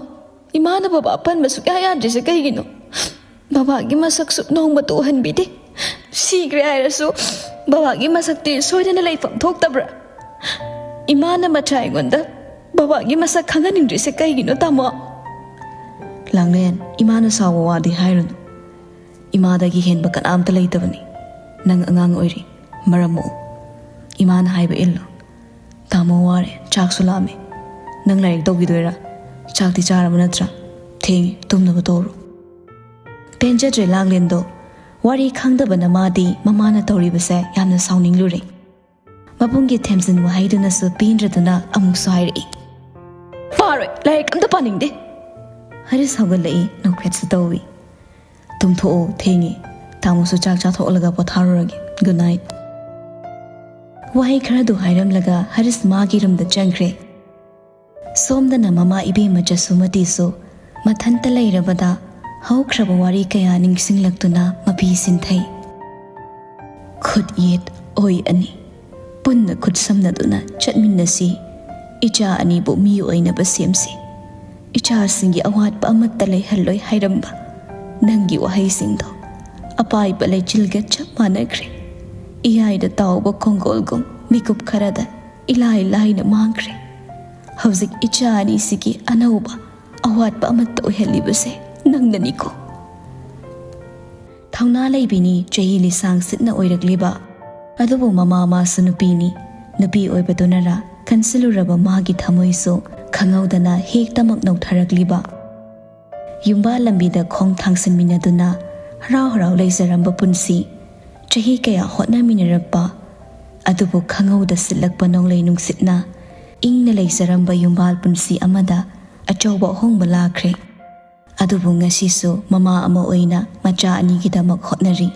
ꯏꯃꯥꯅ ꯕꯕꯥ ꯄꯟꯕ ꯁꯨꯛꯌꯥ ꯌꯥꯗ꯭ꯔꯤꯁꯦ ꯀꯩꯒꯤꯅꯣ? ꯕꯕꯥꯒꯤ ꯃꯁꯛꯁꯨ ꯅꯣꯡꯃꯇ ꯎꯍꯟꯕꯤꯗꯦ꯫ ꯁꯤꯈ꯭ꯔꯦ ꯍꯥꯏꯔꯁꯨ ꯕꯕꯥꯒꯤ ꯃꯁꯛꯇꯤ ꯁꯣꯏꯗꯅ ꯂꯩꯐꯝ ꯊꯣꯛꯇꯕ꯭ꯔꯥ? ꯏꯃꯥꯅ ꯃꯆꯥ ꯑꯩꯉꯣꯟꯗ ꯕꯕꯥꯒꯤ ꯃꯁꯛ ꯈꯪꯍꯟꯅꯤꯡꯗ꯭ꯔꯤꯁꯦ ꯀꯩꯒꯤꯅꯣ, ꯇꯥꯃꯣ?" "ꯂꯥꯡꯂꯦꯟ, ꯏꯃꯥꯅ ꯁꯥꯎꯕ ꯋꯥꯗꯤ ꯍꯥꯏꯔꯨꯅꯨ꯫ ꯏꯃꯥꯗꯒꯤ ꯍꯦꯟꯕ ꯀꯅꯥꯝꯇ ꯂꯩꯇꯕꯅꯤ꯫ ꯅꯪ ꯑꯉꯥꯡ ꯑꯣꯏꯔꯤ, ꯃꯔꯝ ꯃꯣꯛꯎ꯫ ꯏꯃꯥꯅ ꯍꯥꯏꯕ ꯏꯜꯂꯨ꯫ ꯇꯥꯃꯣ ꯋꯥꯔꯦ, ꯆꯥꯛꯁꯨ ꯂꯥꯝꯃꯦ꯫ ꯅꯪ ꯂꯥꯏꯔꯤꯛ ꯇꯧꯈꯤꯗꯣꯏꯔꯥ? ꯆꯥꯛꯇꯤ ꯆꯥꯔꯕ ꯅꯠꯇ꯭ꯔꯥ? ꯊꯦꯡꯉꯦ, ꯇꯨꯝꯅꯕ ꯇꯧꯔꯣ꯫" ꯄꯦꯟꯖꯗ꯭ꯔꯦ ꯂꯥꯡꯂꯦꯟꯗꯣ꯫ ꯋꯥꯔꯤ ꯈꯪꯗꯕꯅ ꯃꯥꯗꯤ ꯃꯃꯥꯅ ꯇꯧꯔꯤꯕꯁꯦ ꯌꯥꯝꯅ ꯁꯥꯎꯅꯤꯡꯂꯨꯔꯦ꯫ ꯃꯕꯨꯡꯒꯤ ꯊꯦꯝꯖꯤꯟ ꯋꯥꯍꯩꯗꯨꯅꯁꯨ ꯄꯦꯟꯗ꯭ꯔꯗꯨꯅ ꯑꯃꯨꯛꯁꯨ ꯍꯥꯏꯔꯛꯏ꯫ "ꯄꯥ ꯌꯥꯔꯣꯏ, ꯂꯥꯏꯔꯤꯛ ꯑꯝꯇ ꯄꯥꯅꯤꯡꯗꯦ꯫ ꯍꯔꯤꯁ ꯍꯧꯒꯠꯂꯛꯏ, ꯅꯣꯛꯐꯦꯠꯁꯨ ꯇꯧꯏ꯫ "ꯇꯨꯝꯊꯣꯛꯑꯣ, ꯊꯦꯡꯉꯦ꯫ ꯇꯥꯃꯣꯁꯨ ꯆꯥꯛ ꯆꯥꯊꯣꯛꯂꯒ ꯄꯣꯊꯥꯔꯨꯔꯒꯦ꯫ Good night." ꯋꯥꯍꯩ ꯈꯔꯗꯨ ꯍꯥꯏꯔꯝꯂꯒ ꯍꯔꯤꯁ ꯃꯥꯒꯤ ꯔꯨꯝꯗ ꯆꯪꯈ꯭ꯔꯦ꯫ ꯁꯣꯝꯗꯅ ꯃꯃꯥ ꯏꯕꯦꯝꯃ ꯖꯁꯨꯃꯇꯤꯁꯨ ꯃꯊꯟꯇ ꯂꯩꯔꯕꯗ ꯍꯧꯈ꯭ꯔꯕ ꯋꯥꯔꯤ ꯀꯌꯥ ꯅꯤꯡꯁꯤꯡꯂꯛꯇꯨꯅ ꯃꯄꯤ ꯁꯤꯟꯊꯩ꯫ "ꯈꯨꯠ ꯌꯦꯠ ꯑꯣꯏ ꯑꯅꯤ ꯄꯨꯟꯅ ꯈꯨꯠꯁꯝꯅꯗꯨꯅ ꯆꯠꯃꯤꯟꯅꯁꯤ꯫ ꯏꯆꯥ ꯑꯅꯤꯕꯨ ꯃꯤ ꯑꯣꯏꯅꯕ ꯁꯦꯝꯁꯤ꯫ ꯏꯆꯥꯁꯤꯡꯒꯤ ꯑꯋꯥꯠꯄ ꯑꯃꯠꯇ ꯂꯩꯍꯜꯂꯣꯏ" ꯍꯥꯏꯔꯝꯕ ꯅꯪꯒꯤ ꯋꯥꯍꯩꯁꯤꯡꯗꯣ ꯑꯄꯥꯏꯕ ꯂꯩꯆꯤꯜꯒ ꯆꯞ ꯃꯥꯟꯅꯈ꯭ꯔꯦ꯫ ꯏꯌꯥꯏꯗ ꯇꯥꯎꯕ ꯈꯣꯡꯒꯣꯜꯒꯨꯝ ꯃꯤꯀꯨꯞ ꯈꯔꯗ ꯏꯂꯥꯏ ꯂꯥꯏꯅ ꯃꯥꯡꯈ꯭ꯔꯦ꯫ ꯍꯧꯖꯤꯛ ꯏꯆꯥ ꯑꯅꯤꯁꯤꯒꯤ ꯑꯅꯧꯕ ꯑꯋꯥꯠꯄ ꯑꯃꯠꯇ ꯑꯣꯏꯍꯜꯂꯤꯕꯁꯦ ꯅꯪꯅꯅꯤꯀꯣ꯫ ꯊꯧꯅꯥ ꯂꯩꯕꯤꯅꯤ, ꯆꯍꯤ ꯂꯤꯁꯥꯡ ꯁꯤꯠꯅ ꯑꯣꯏꯔꯛꯂꯤꯕ꯫ ꯑꯗꯨꯕꯨ ꯃꯃꯥ ꯃꯥꯁꯨ ꯅꯨꯄꯤꯅꯤ꯫ ꯅꯨꯄꯤ ꯑꯣꯏꯕꯗꯨꯅꯔ ꯀꯟꯁꯤꯜꯂꯨꯔꯕ ꯃꯥꯒꯤ ꯊꯃꯣꯏꯁꯨ ꯈꯪꯍꯧꯗꯅ ꯍꯦꯛꯇꯃꯛ ꯅꯧꯊꯔꯛꯂꯤꯕ꯫ ꯌꯨꯝꯕꯥꯜ ꯂꯝꯕꯤꯗ ꯈꯣꯡ ꯊꯥꯡꯁꯤꯟꯃꯤꯟꯅꯗꯨꯅ ꯍꯔꯥꯎ ꯍꯔꯥꯎ ꯂꯩꯖꯔꯝꯕ ꯄꯨꯟꯁꯤ, ꯆꯍꯤ ꯀꯌꯥ ꯍꯣꯠꯅꯃꯤꯟꯅꯔꯛꯄ, ꯑꯗꯨꯕꯨ ꯈꯪꯍꯧꯗ ꯁꯤꯠꯂꯛꯄ ꯅꯣꯡꯂꯩ ꯅꯨꯡꯁꯤꯠꯅ ꯏꯪꯅ ꯂꯩꯖꯔꯝꯕ ꯌꯨꯝꯕꯥꯜ ꯄꯨꯟꯁꯤ ꯑꯃꯗ ꯑꯆꯧꯕ ꯑꯍꯣꯡꯕ ꯂꯥꯛꯈ꯭ꯔꯦ꯫ ꯑꯗꯨꯕꯨ ꯉꯁꯤꯁꯨ ꯃꯃꯥ ꯑꯃ ꯑꯣꯏꯅ ꯃꯆꯥ ꯑꯅꯤꯒꯤꯗꯃꯛ ꯍꯣꯠꯅꯔꯤ꯫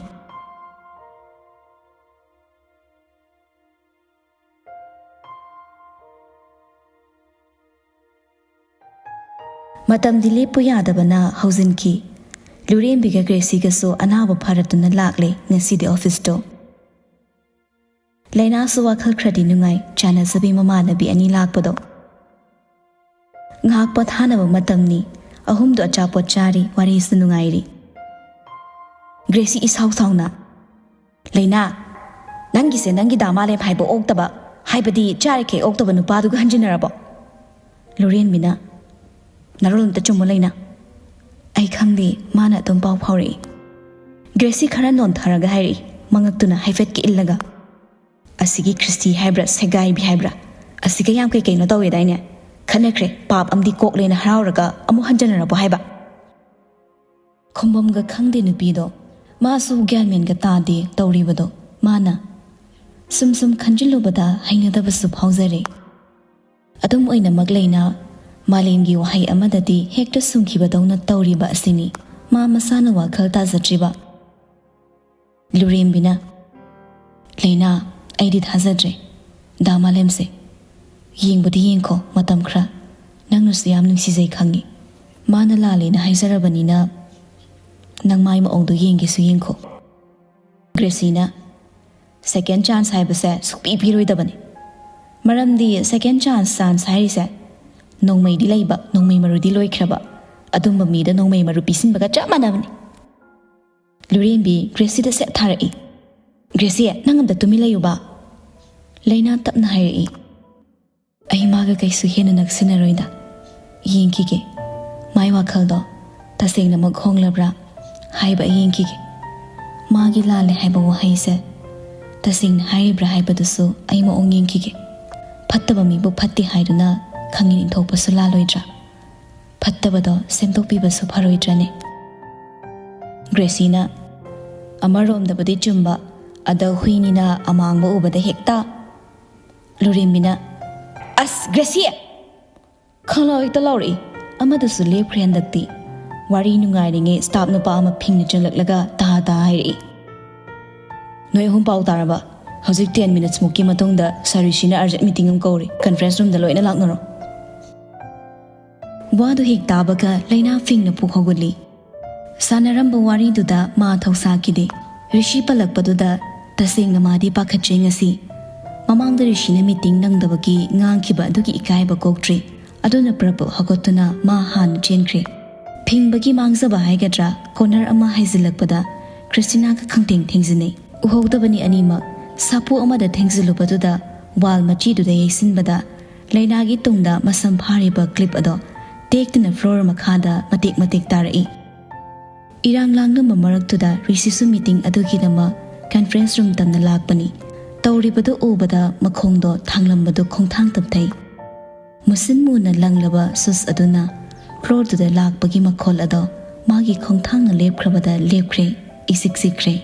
ꯃꯇꯝꯗꯤ ꯂꯦꯞꯄꯨ ꯌꯥꯗꯕꯅ ꯍꯧꯖꯤꯟꯈꯤ꯫ ꯂꯨꯔꯦꯝꯕꯤꯒ ꯒ꯭ꯔꯦꯁꯤꯒꯁꯨ ꯑꯅꯥꯕ ꯐꯔꯛꯇꯨꯅ ꯂꯥꯛꯂꯦ ꯉꯁꯤꯗꯤ ꯑꯣꯐꯤꯁꯇꯣ꯫ ꯂꯩꯅꯥꯁꯨ ꯋꯥꯈꯜ ꯈꯔꯗꯤ ꯅꯨꯡꯉꯥꯏ, ꯆꯥꯟꯅꯖꯕꯤ ꯃꯃꯥꯟꯅꯕꯤ ꯑꯅꯤ ꯂꯥꯛꯄꯗꯣ꯫ ꯉꯥꯏꯍꯥꯛ ꯄꯣꯊꯥꯅꯕ ꯃꯇꯝꯅꯤ꯫ ꯑꯍꯨꯝꯗꯣ ꯑꯆꯥꯄꯣꯠ ꯆꯥꯔꯤ, ꯋꯥꯔꯤꯁꯨ ꯅꯨꯡꯉꯥꯏꯔꯤ꯫ ꯒ꯭ꯔꯦꯁꯤ ꯏꯁꯥꯎ ꯁꯥꯎꯅ, "ꯂꯩꯅꯥ, ꯅꯪꯒꯤꯁꯦ ꯅꯪꯒꯤ ꯗꯥ ꯃꯥꯂꯦꯝ ꯍꯥꯏꯕ ꯑꯣꯛꯇꯕ, ꯍꯥꯏꯕꯗꯤ ꯆꯥꯔꯤꯈꯩ ꯑꯣꯛꯇꯕ ꯅꯨꯄꯥꯗꯨꯒ ꯍꯟꯖꯤꯟꯅꯔꯕꯣ?" ꯂꯣꯔꯦꯟꯕꯤꯅ, "ꯅꯔꯣꯜ ꯑꯝꯇ ꯆꯨꯝꯃꯣ ꯂꯩꯅꯥ꯫" "ꯑꯩ ꯈꯪꯗꯦ, ꯃꯥꯅ ꯑꯗꯨꯝ ꯄꯥꯎ ꯐꯥꯎꯔꯛꯏ꯫" ꯒ꯭ꯔꯦꯁꯤ ꯈꯔ ꯅꯣꯟꯊꯔꯒ ꯍꯥꯏꯔꯛꯏ, ꯃꯉꯛꯇꯨꯅ ꯍꯥꯏꯐꯦꯠ ꯀꯤꯛꯏꯜꯂꯒ꯫ "ꯑꯁꯤꯒꯤ ꯈ꯭ꯔꯤꯁꯇꯤ ꯍꯥꯏꯕ꯭ꯔꯥ, ꯁꯦꯒꯥꯏꯕꯤ ꯍꯥꯏꯕ꯭ꯔꯥ, ꯑꯁꯤꯒ ꯌꯥꯝ ꯀꯩ ꯀꯩꯅꯣ ꯇꯧꯋꯦꯗꯥꯏꯅꯦ? ꯈꯠꯅꯈ꯭ꯔꯦ, ꯄꯥꯞ ꯑꯃꯗꯤ ꯀꯣꯛꯂꯦꯅ ꯍꯔꯥꯎꯔꯒ ꯑꯃꯨꯛ ꯍꯟꯖꯟꯅꯔꯕꯣ ꯍꯥꯏꯕ?" ꯈꯨꯝꯕꯝꯒ ꯈꯪꯗꯦ ꯅꯨꯄꯤꯗꯣ, ꯃꯥꯁꯨ ꯒ꯭ꯌꯥꯟ ꯃꯦꯟꯒ ꯇꯥꯗꯦ ꯇꯧꯔꯤꯕꯗꯣ꯫ ꯃꯥꯅ ꯁꯨꯝ ꯁꯨꯝ ꯈꯟꯖꯤꯜꯂꯨꯕꯗ ꯍꯩꯅꯗꯕꯁꯨ ꯐꯥꯎꯖꯔꯦ꯫ ꯑꯗꯨꯝ ꯑꯣꯏꯅꯃꯛ ꯂꯩꯅ ꯃꯥꯂꯦꯝꯒꯤ ꯋꯥꯍꯩ ꯑꯃꯗꯗꯤ ꯍꯦꯛꯇ ꯁꯨꯝꯈꯤꯕꯗꯧꯅ ꯇꯧꯔꯤꯕ ꯑꯁꯤꯅꯤ ꯃꯥ ꯃꯁꯥꯅ ꯋꯥꯈꯜ ꯇꯥꯖꯗ꯭ꯔꯤꯕ꯫ ꯂꯨꯔꯦꯝꯕꯤꯅ, "ꯂꯩꯅꯥ, ꯑꯩꯗꯤ ꯊꯥꯖꯗ꯭ꯔꯦ꯫ ꯗꯥ ꯃꯥꯂꯦꯝꯁꯦ, ꯌꯦꯡꯕꯗꯤ ꯌꯦꯡꯈꯣ ꯃꯇꯝ ꯈꯔ꯫ ꯅꯪꯅꯁꯨ ꯌꯥꯝ ꯅꯨꯡꯁꯤꯖꯩ ꯈꯪꯉꯤ꯫ ꯃꯥꯅ ꯂꯥꯜꯂꯦꯅ ꯍꯥꯏꯖꯔꯕꯅꯤꯅ ꯅꯪ ꯃꯥꯏ ꯃꯑꯣꯡꯗꯣ ꯌꯦꯡꯒꯦꯁꯨ ꯌꯦꯡꯈꯣ꯫" ꯒ꯭ꯔꯦꯁꯤꯅ, "Second chance ꯍꯥꯏꯕꯁꯦ ꯁꯨꯛꯄꯤ ꯄꯤꯔꯣꯏꯗꯕꯅꯤ꯫ ꯃꯔꯝꯗꯤ second chance, chance ꯍꯥꯏꯔꯤꯁꯦ ꯅꯣꯡꯃꯩꯗꯤ ꯂꯩꯕ, ꯅꯣꯡꯃꯩ ꯃꯔꯨꯗꯤ ꯂꯣꯏꯈ꯭ꯔꯕ, ꯑꯗꯨꯝꯕ ꯃꯤꯗ ꯅꯣꯡꯃꯩ ꯃꯔꯨ ꯄꯤꯁꯤꯟꯕꯒ ꯆꯞ ꯃꯥꯟꯅꯕꯅꯤ꯫" ꯂꯨꯔꯦꯝꯕꯤ ꯒ꯭ꯔꯦꯁꯤꯗ ꯁꯦꯠ ꯊꯥꯔꯛꯏ꯫ "ꯒ꯭ꯔꯦꯁꯤ, ꯅꯪ ꯑꯝꯇ ꯇꯨꯃꯤꯟ ꯂꯩꯌꯨꯕ꯫" ꯂꯩꯅꯥ ꯇꯞꯅ ꯍꯥꯏꯔꯛꯏ, "ꯑꯩ ꯃꯥꯒ ꯀꯩꯁꯨ ꯍꯦꯟꯅ ꯅꯛꯁꯤꯟꯅꯔꯣꯏꯗ꯫ ꯌꯦꯡꯈꯤꯒꯦ, ꯃꯥꯏ ꯋꯥꯈꯜꯗꯣ ꯇꯁꯦꯡꯅꯃꯛ ꯍꯣꯡꯂꯕ꯭ꯔꯥ ꯍꯥꯏꯕ ꯑꯩ ꯌꯦꯡꯈꯤꯒꯦ꯫ ꯃꯥꯒꯤ ꯂꯥꯜꯂꯦ ꯍꯥꯏꯕ ꯋꯥꯍꯩꯁꯦ ꯇꯁꯦꯡꯅ ꯍꯥꯏꯔꯤꯕ꯭ꯔꯥ ꯍꯥꯏꯕꯗꯨꯁꯨ ꯑꯩ ꯃꯑꯣꯡ ꯌꯦꯡꯈꯤꯒꯦ꯫ ꯐꯠꯇꯕ ꯃꯤꯕꯨ ꯐꯠꯇꯦ ꯍꯥꯏꯗꯨꯅ ꯈꯪꯅꯤꯡ ꯊꯣꯛꯄꯁꯨ ꯂꯥꯜꯂꯣꯏꯗ꯭ꯔꯥ? ꯐꯠꯇꯕꯗꯣ ꯁꯦꯝꯗꯣꯛꯄꯤꯕꯁꯨ ꯐꯔꯣꯏꯗ꯭ꯔꯅꯦ?" ꯒ꯭ꯔꯦꯁꯤꯅ, "ꯑꯃꯔꯣꯝꯗꯕꯨꯗꯤ ꯆꯨꯝꯕ, ꯑꯗ ꯍꯨꯏꯅꯤꯅ ꯑꯃꯥꯡꯕ ꯎꯕꯗ ꯍꯦꯛꯇ꯫" ꯂꯨꯔꯦꯝꯕꯤꯅ, "ꯑꯁ, ꯒ꯭ꯔꯦꯁꯤ!" ꯈꯪꯂꯥꯎ ꯍꯦꯛꯇ ꯂꯥꯎꯔꯛꯏ꯫ ꯑꯃꯗꯨꯁꯨ ꯂꯦꯞꯈ꯭ꯔꯦ ꯍꯟꯗꯛꯇꯤ꯫ ꯋꯥꯔꯤ ꯅꯨꯡꯉꯥꯏꯔꯤꯉꯩ staff ꯅꯨꯄꯥ ꯑꯃ ꯐꯤꯡꯅ ꯆꯪꯂꯛꯂꯒ ꯇꯥ ꯇꯥ ꯍꯥꯏꯔꯛꯏ, "ꯅꯣꯏ ꯑꯍꯨꯝ ꯄꯥꯎ ꯇꯥꯔꯕ? ꯍꯧꯖꯤꯛ ten minutes ꯃꯨꯛꯀꯤ ꯃꯇꯨꯡꯗ ꯁꯥꯔꯤꯁꯤꯅ urgent meeting ꯑꯃ ꯀꯧꯔꯤ꯫ Conference roomꯗ ꯂꯣꯏꯅ ꯂꯥꯛꯅꯔꯣ꯫" ꯋꯥꯗꯨ ꯍꯦꯛ ꯇꯥꯕꯒ ꯂꯩꯅꯥ ꯐꯤꯡꯅ ꯄꯨꯛ ꯍꯧꯒꯠꯂꯤ꯫ ꯁꯥꯟꯅꯔꯝꯕ ꯋꯥꯔꯤꯗꯨꯗ ꯃꯥ ꯊꯧꯁꯥꯈꯤꯗꯦ꯫ ꯔꯤꯁꯤ ꯄꯜꯂꯛꯄꯗꯨꯗ ꯇꯁꯦꯡꯅ ꯃꯥꯗꯤ ꯄꯥꯈꯠꯆꯩ ꯉꯁꯤ꯫ ꯃꯃꯥꯡꯗ ꯔꯤꯁꯤꯅ meeting ꯅꯪꯗꯕꯒꯤ ꯉꯥꯡꯈꯤꯕ ꯑꯗꯨꯒꯤ ꯏꯀꯥꯏꯕ ꯀꯣꯛꯇ꯭ꯔꯤ꯫ ꯑꯗꯨꯅ ꯄ꯭ꯔꯞ ꯄ꯭ꯔꯞ ꯍꯧꯒꯠꯇꯨꯅ ꯃꯥ ꯍꯥꯟꯅ ꯆꯦꯟꯈ꯭ꯔꯦ꯫ ꯐꯤꯡꯕꯒꯤ ꯃꯥꯡꯖꯕ ꯍꯥꯏꯒꯗ꯭ꯔꯥ, corner ꯑꯃ ꯍꯥꯏꯖꯤꯜꯂꯛꯄꯗ ꯀ꯭ꯔꯤꯁꯇꯤꯅꯥꯒ ꯈꯪꯊꯦꯡ ꯊꯦꯡꯖꯤꯟꯅꯩ꯫ ꯎꯍꯧꯗꯕꯅꯤ ꯑꯅꯤꯃꯛ꯫ ꯁꯥꯄꯨ ꯑꯃꯗ ꯊꯦꯡꯖꯤꯜꯂꯨꯕꯗꯨꯗ wall ꯃꯆꯤꯗꯨꯗ ꯌꯩꯁꯤꯟꯕꯗ ꯂꯩꯅꯥꯒꯤ ꯇꯨꯡꯗ ꯃꯁꯝ ꯐꯥꯔꯤꯕ clip ꯑꯗꯣ ꯇꯦꯛꯇꯨꯅ floor ꯃꯈꯥꯗ ꯃꯇꯦꯛ ꯃꯇꯦꯛ ꯇꯥꯔꯛꯏ꯫ ꯏꯔꯥꯡ ꯂꯥꯡꯂꯝꯕ ꯃꯔꯛꯇꯨꯗ ꯔꯤꯁꯤꯁꯨ meeting ꯑꯗꯨꯒꯤꯗꯃꯛ conference room ꯇꯝꯅ ꯂꯥꯛꯄꯅꯤ꯫ ꯇꯧꯔꯤꯕꯗꯨ ꯎꯕꯗ ꯃꯈꯣꯡꯗꯣ ꯊꯥꯡꯂꯝꯕꯗꯨ ꯈꯣꯡꯊꯥꯡ ꯇꯞꯊꯩ꯫ ꯃꯨꯁꯤꯟ ꯃꯨꯅ ꯂꯪꯂꯕ shoes ꯑꯗꯨꯅ floorꯗꯨꯗ ꯂꯥꯛꯄꯒꯤ ꯃꯈꯣꯜ ꯑꯗꯣ ꯃꯥꯒꯤ ꯈꯣꯡꯊꯥꯡꯅ ꯂꯦꯞꯈ꯭ꯔꯕꯗ ꯂꯦꯞꯈ꯭ꯔꯦ, ꯏꯁꯤꯛ ꯁꯤꯛꯈ꯭ꯔꯦ꯫